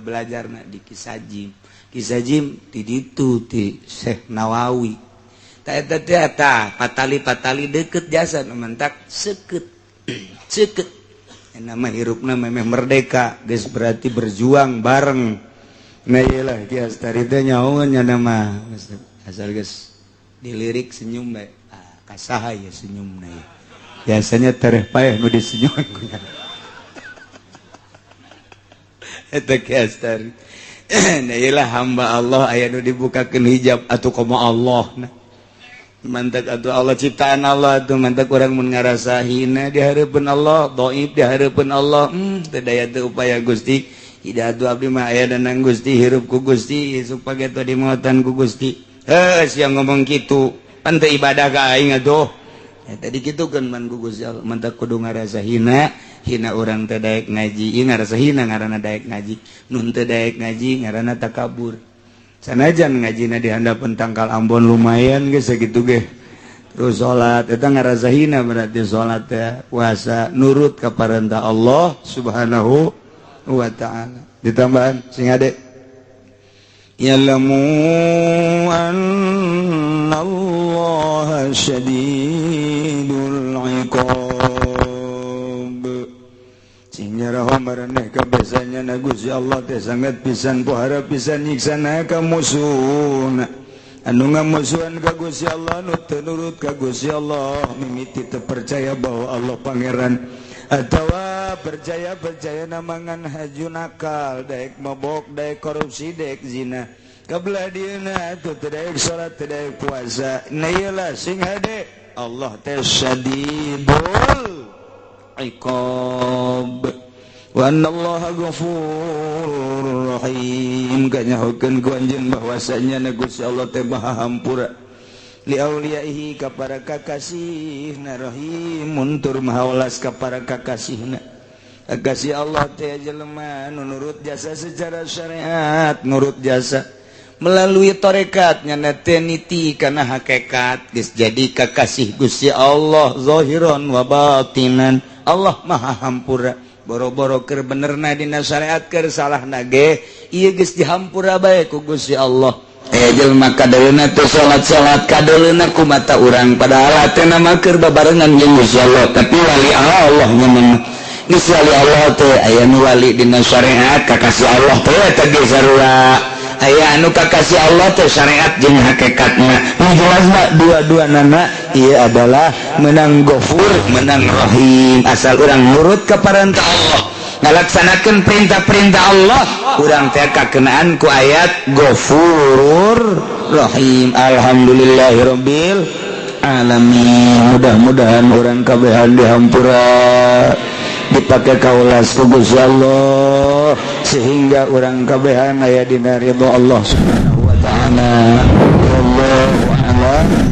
belajarna di Ki Sajim. Ki Sajim di ditu ti Syekh Nawawi. Tah eta teh tah patali-patali deukeut jasa nu mentak seukeut. Seukeut. Nama hirupna memeh merdeka geus berarti berjuang bareng. Nah iyalah Ki Astari teh nyahoan nya mah asal geus dilirik senyum bae. Ah, kasaha ya senyumna ya. Biasanya tereh paeh nu disenyuman ku nya. Eta Ki Astari. Nah iyalah hamba Allah aya nu dibukakeun hijab atuh komo Allah nah. Mantak atuh Allah ciptaan Allah atuh mantak urang mun ngarasa hina di hareupeun Allah, dhaif di hareupeun Allah, teu daya teu upaya Gusti. Ida atuh abdi mah aya danang Gusti, hirup ku Gusti, isuk pageto di mautan ku Gusti. Heuh, sia ngomong kitu, pan teu ibadah ka aing atuh. Ya, tadi kitu kan man ku Gusti Allah, mantak kudu ngarasa hina, hina urang teh daek ngaji, ieu ngarasa hina ngaranna daek ngaji, nun teu daek ngaji ngaranna takabur. Sanajan ngajina di handapeun tangkal Ambon lumayan geus sakitu ge. Terus salat eta ngarasa hina berarti salat teh puasa nurut ka parentah Allah Subhanahu wa ta'ala. Ditambahan sing ade ya'lamu anna Allah syadidul iqab. Sing nyaraho maraneh kabesanya na Gusti Allah teh sangat pisan pohara pisan nyiksana ka musuhna. Anu ngamusuhan ka Gusti Allah, nu teu nurut ka Gusti Allah, mimiti teu percaya bahwa Allah pangeran atawa percaya percaya namangan haju nakal, daek mabok, daek korupsi, daek zina. Kabelah dieuna atuh teu daek salat, teu daek puasa. Nah ieu sing hade Allah teh syadidul iqab. Wa anna Allah ghafurur rahim. Kanyahokeun ku anjeun bahwasanya na Gusti Allah teh Maha Hampura li auliyaihi ka para kakasihna, rahimun tur maha welas ka para kakasihna. Kakasih Allah teh jelema nu nurut jasa secara syariat, nurut jasa melalui tarekat nyana teh niti kana hakikat geus jadi kakasih Gusti Allah zahiran wa batinan. Allah Maha Hampura. Boro-boro keur benerna dina syariat keur salahna ge ieu geus dihampura bae ku Gusti Allah. Jelema kadeuleuna teu salat-salat kadeuleuna ku mata urang padahal hatena mah keur babarengan jeung Gusti Allah, tapi wali Allah nyeun geus wali Allah teh aya nu wali dina syariat kakasih Allah teh eta ge sarua aya anu kakasih Allah teh syariat jeung hakikatna. Nu jelasna dua-dua nana ieu adalah menang Gofur menang Rahim asal urang nurut ka parentah Allah, ngalaksanakeun perintah-perintah Allah, urang teh kakenaan ku ayat Gofurur Rahim. Alhamdulillahirabbil alamin. Mudah-mudahan urang kabehan dihampura, dipakai kaulas ku Gusti Allah sehingga urang kabehan aya dina ridho Allah Subhanahu wa taala. Wallahu a'lam.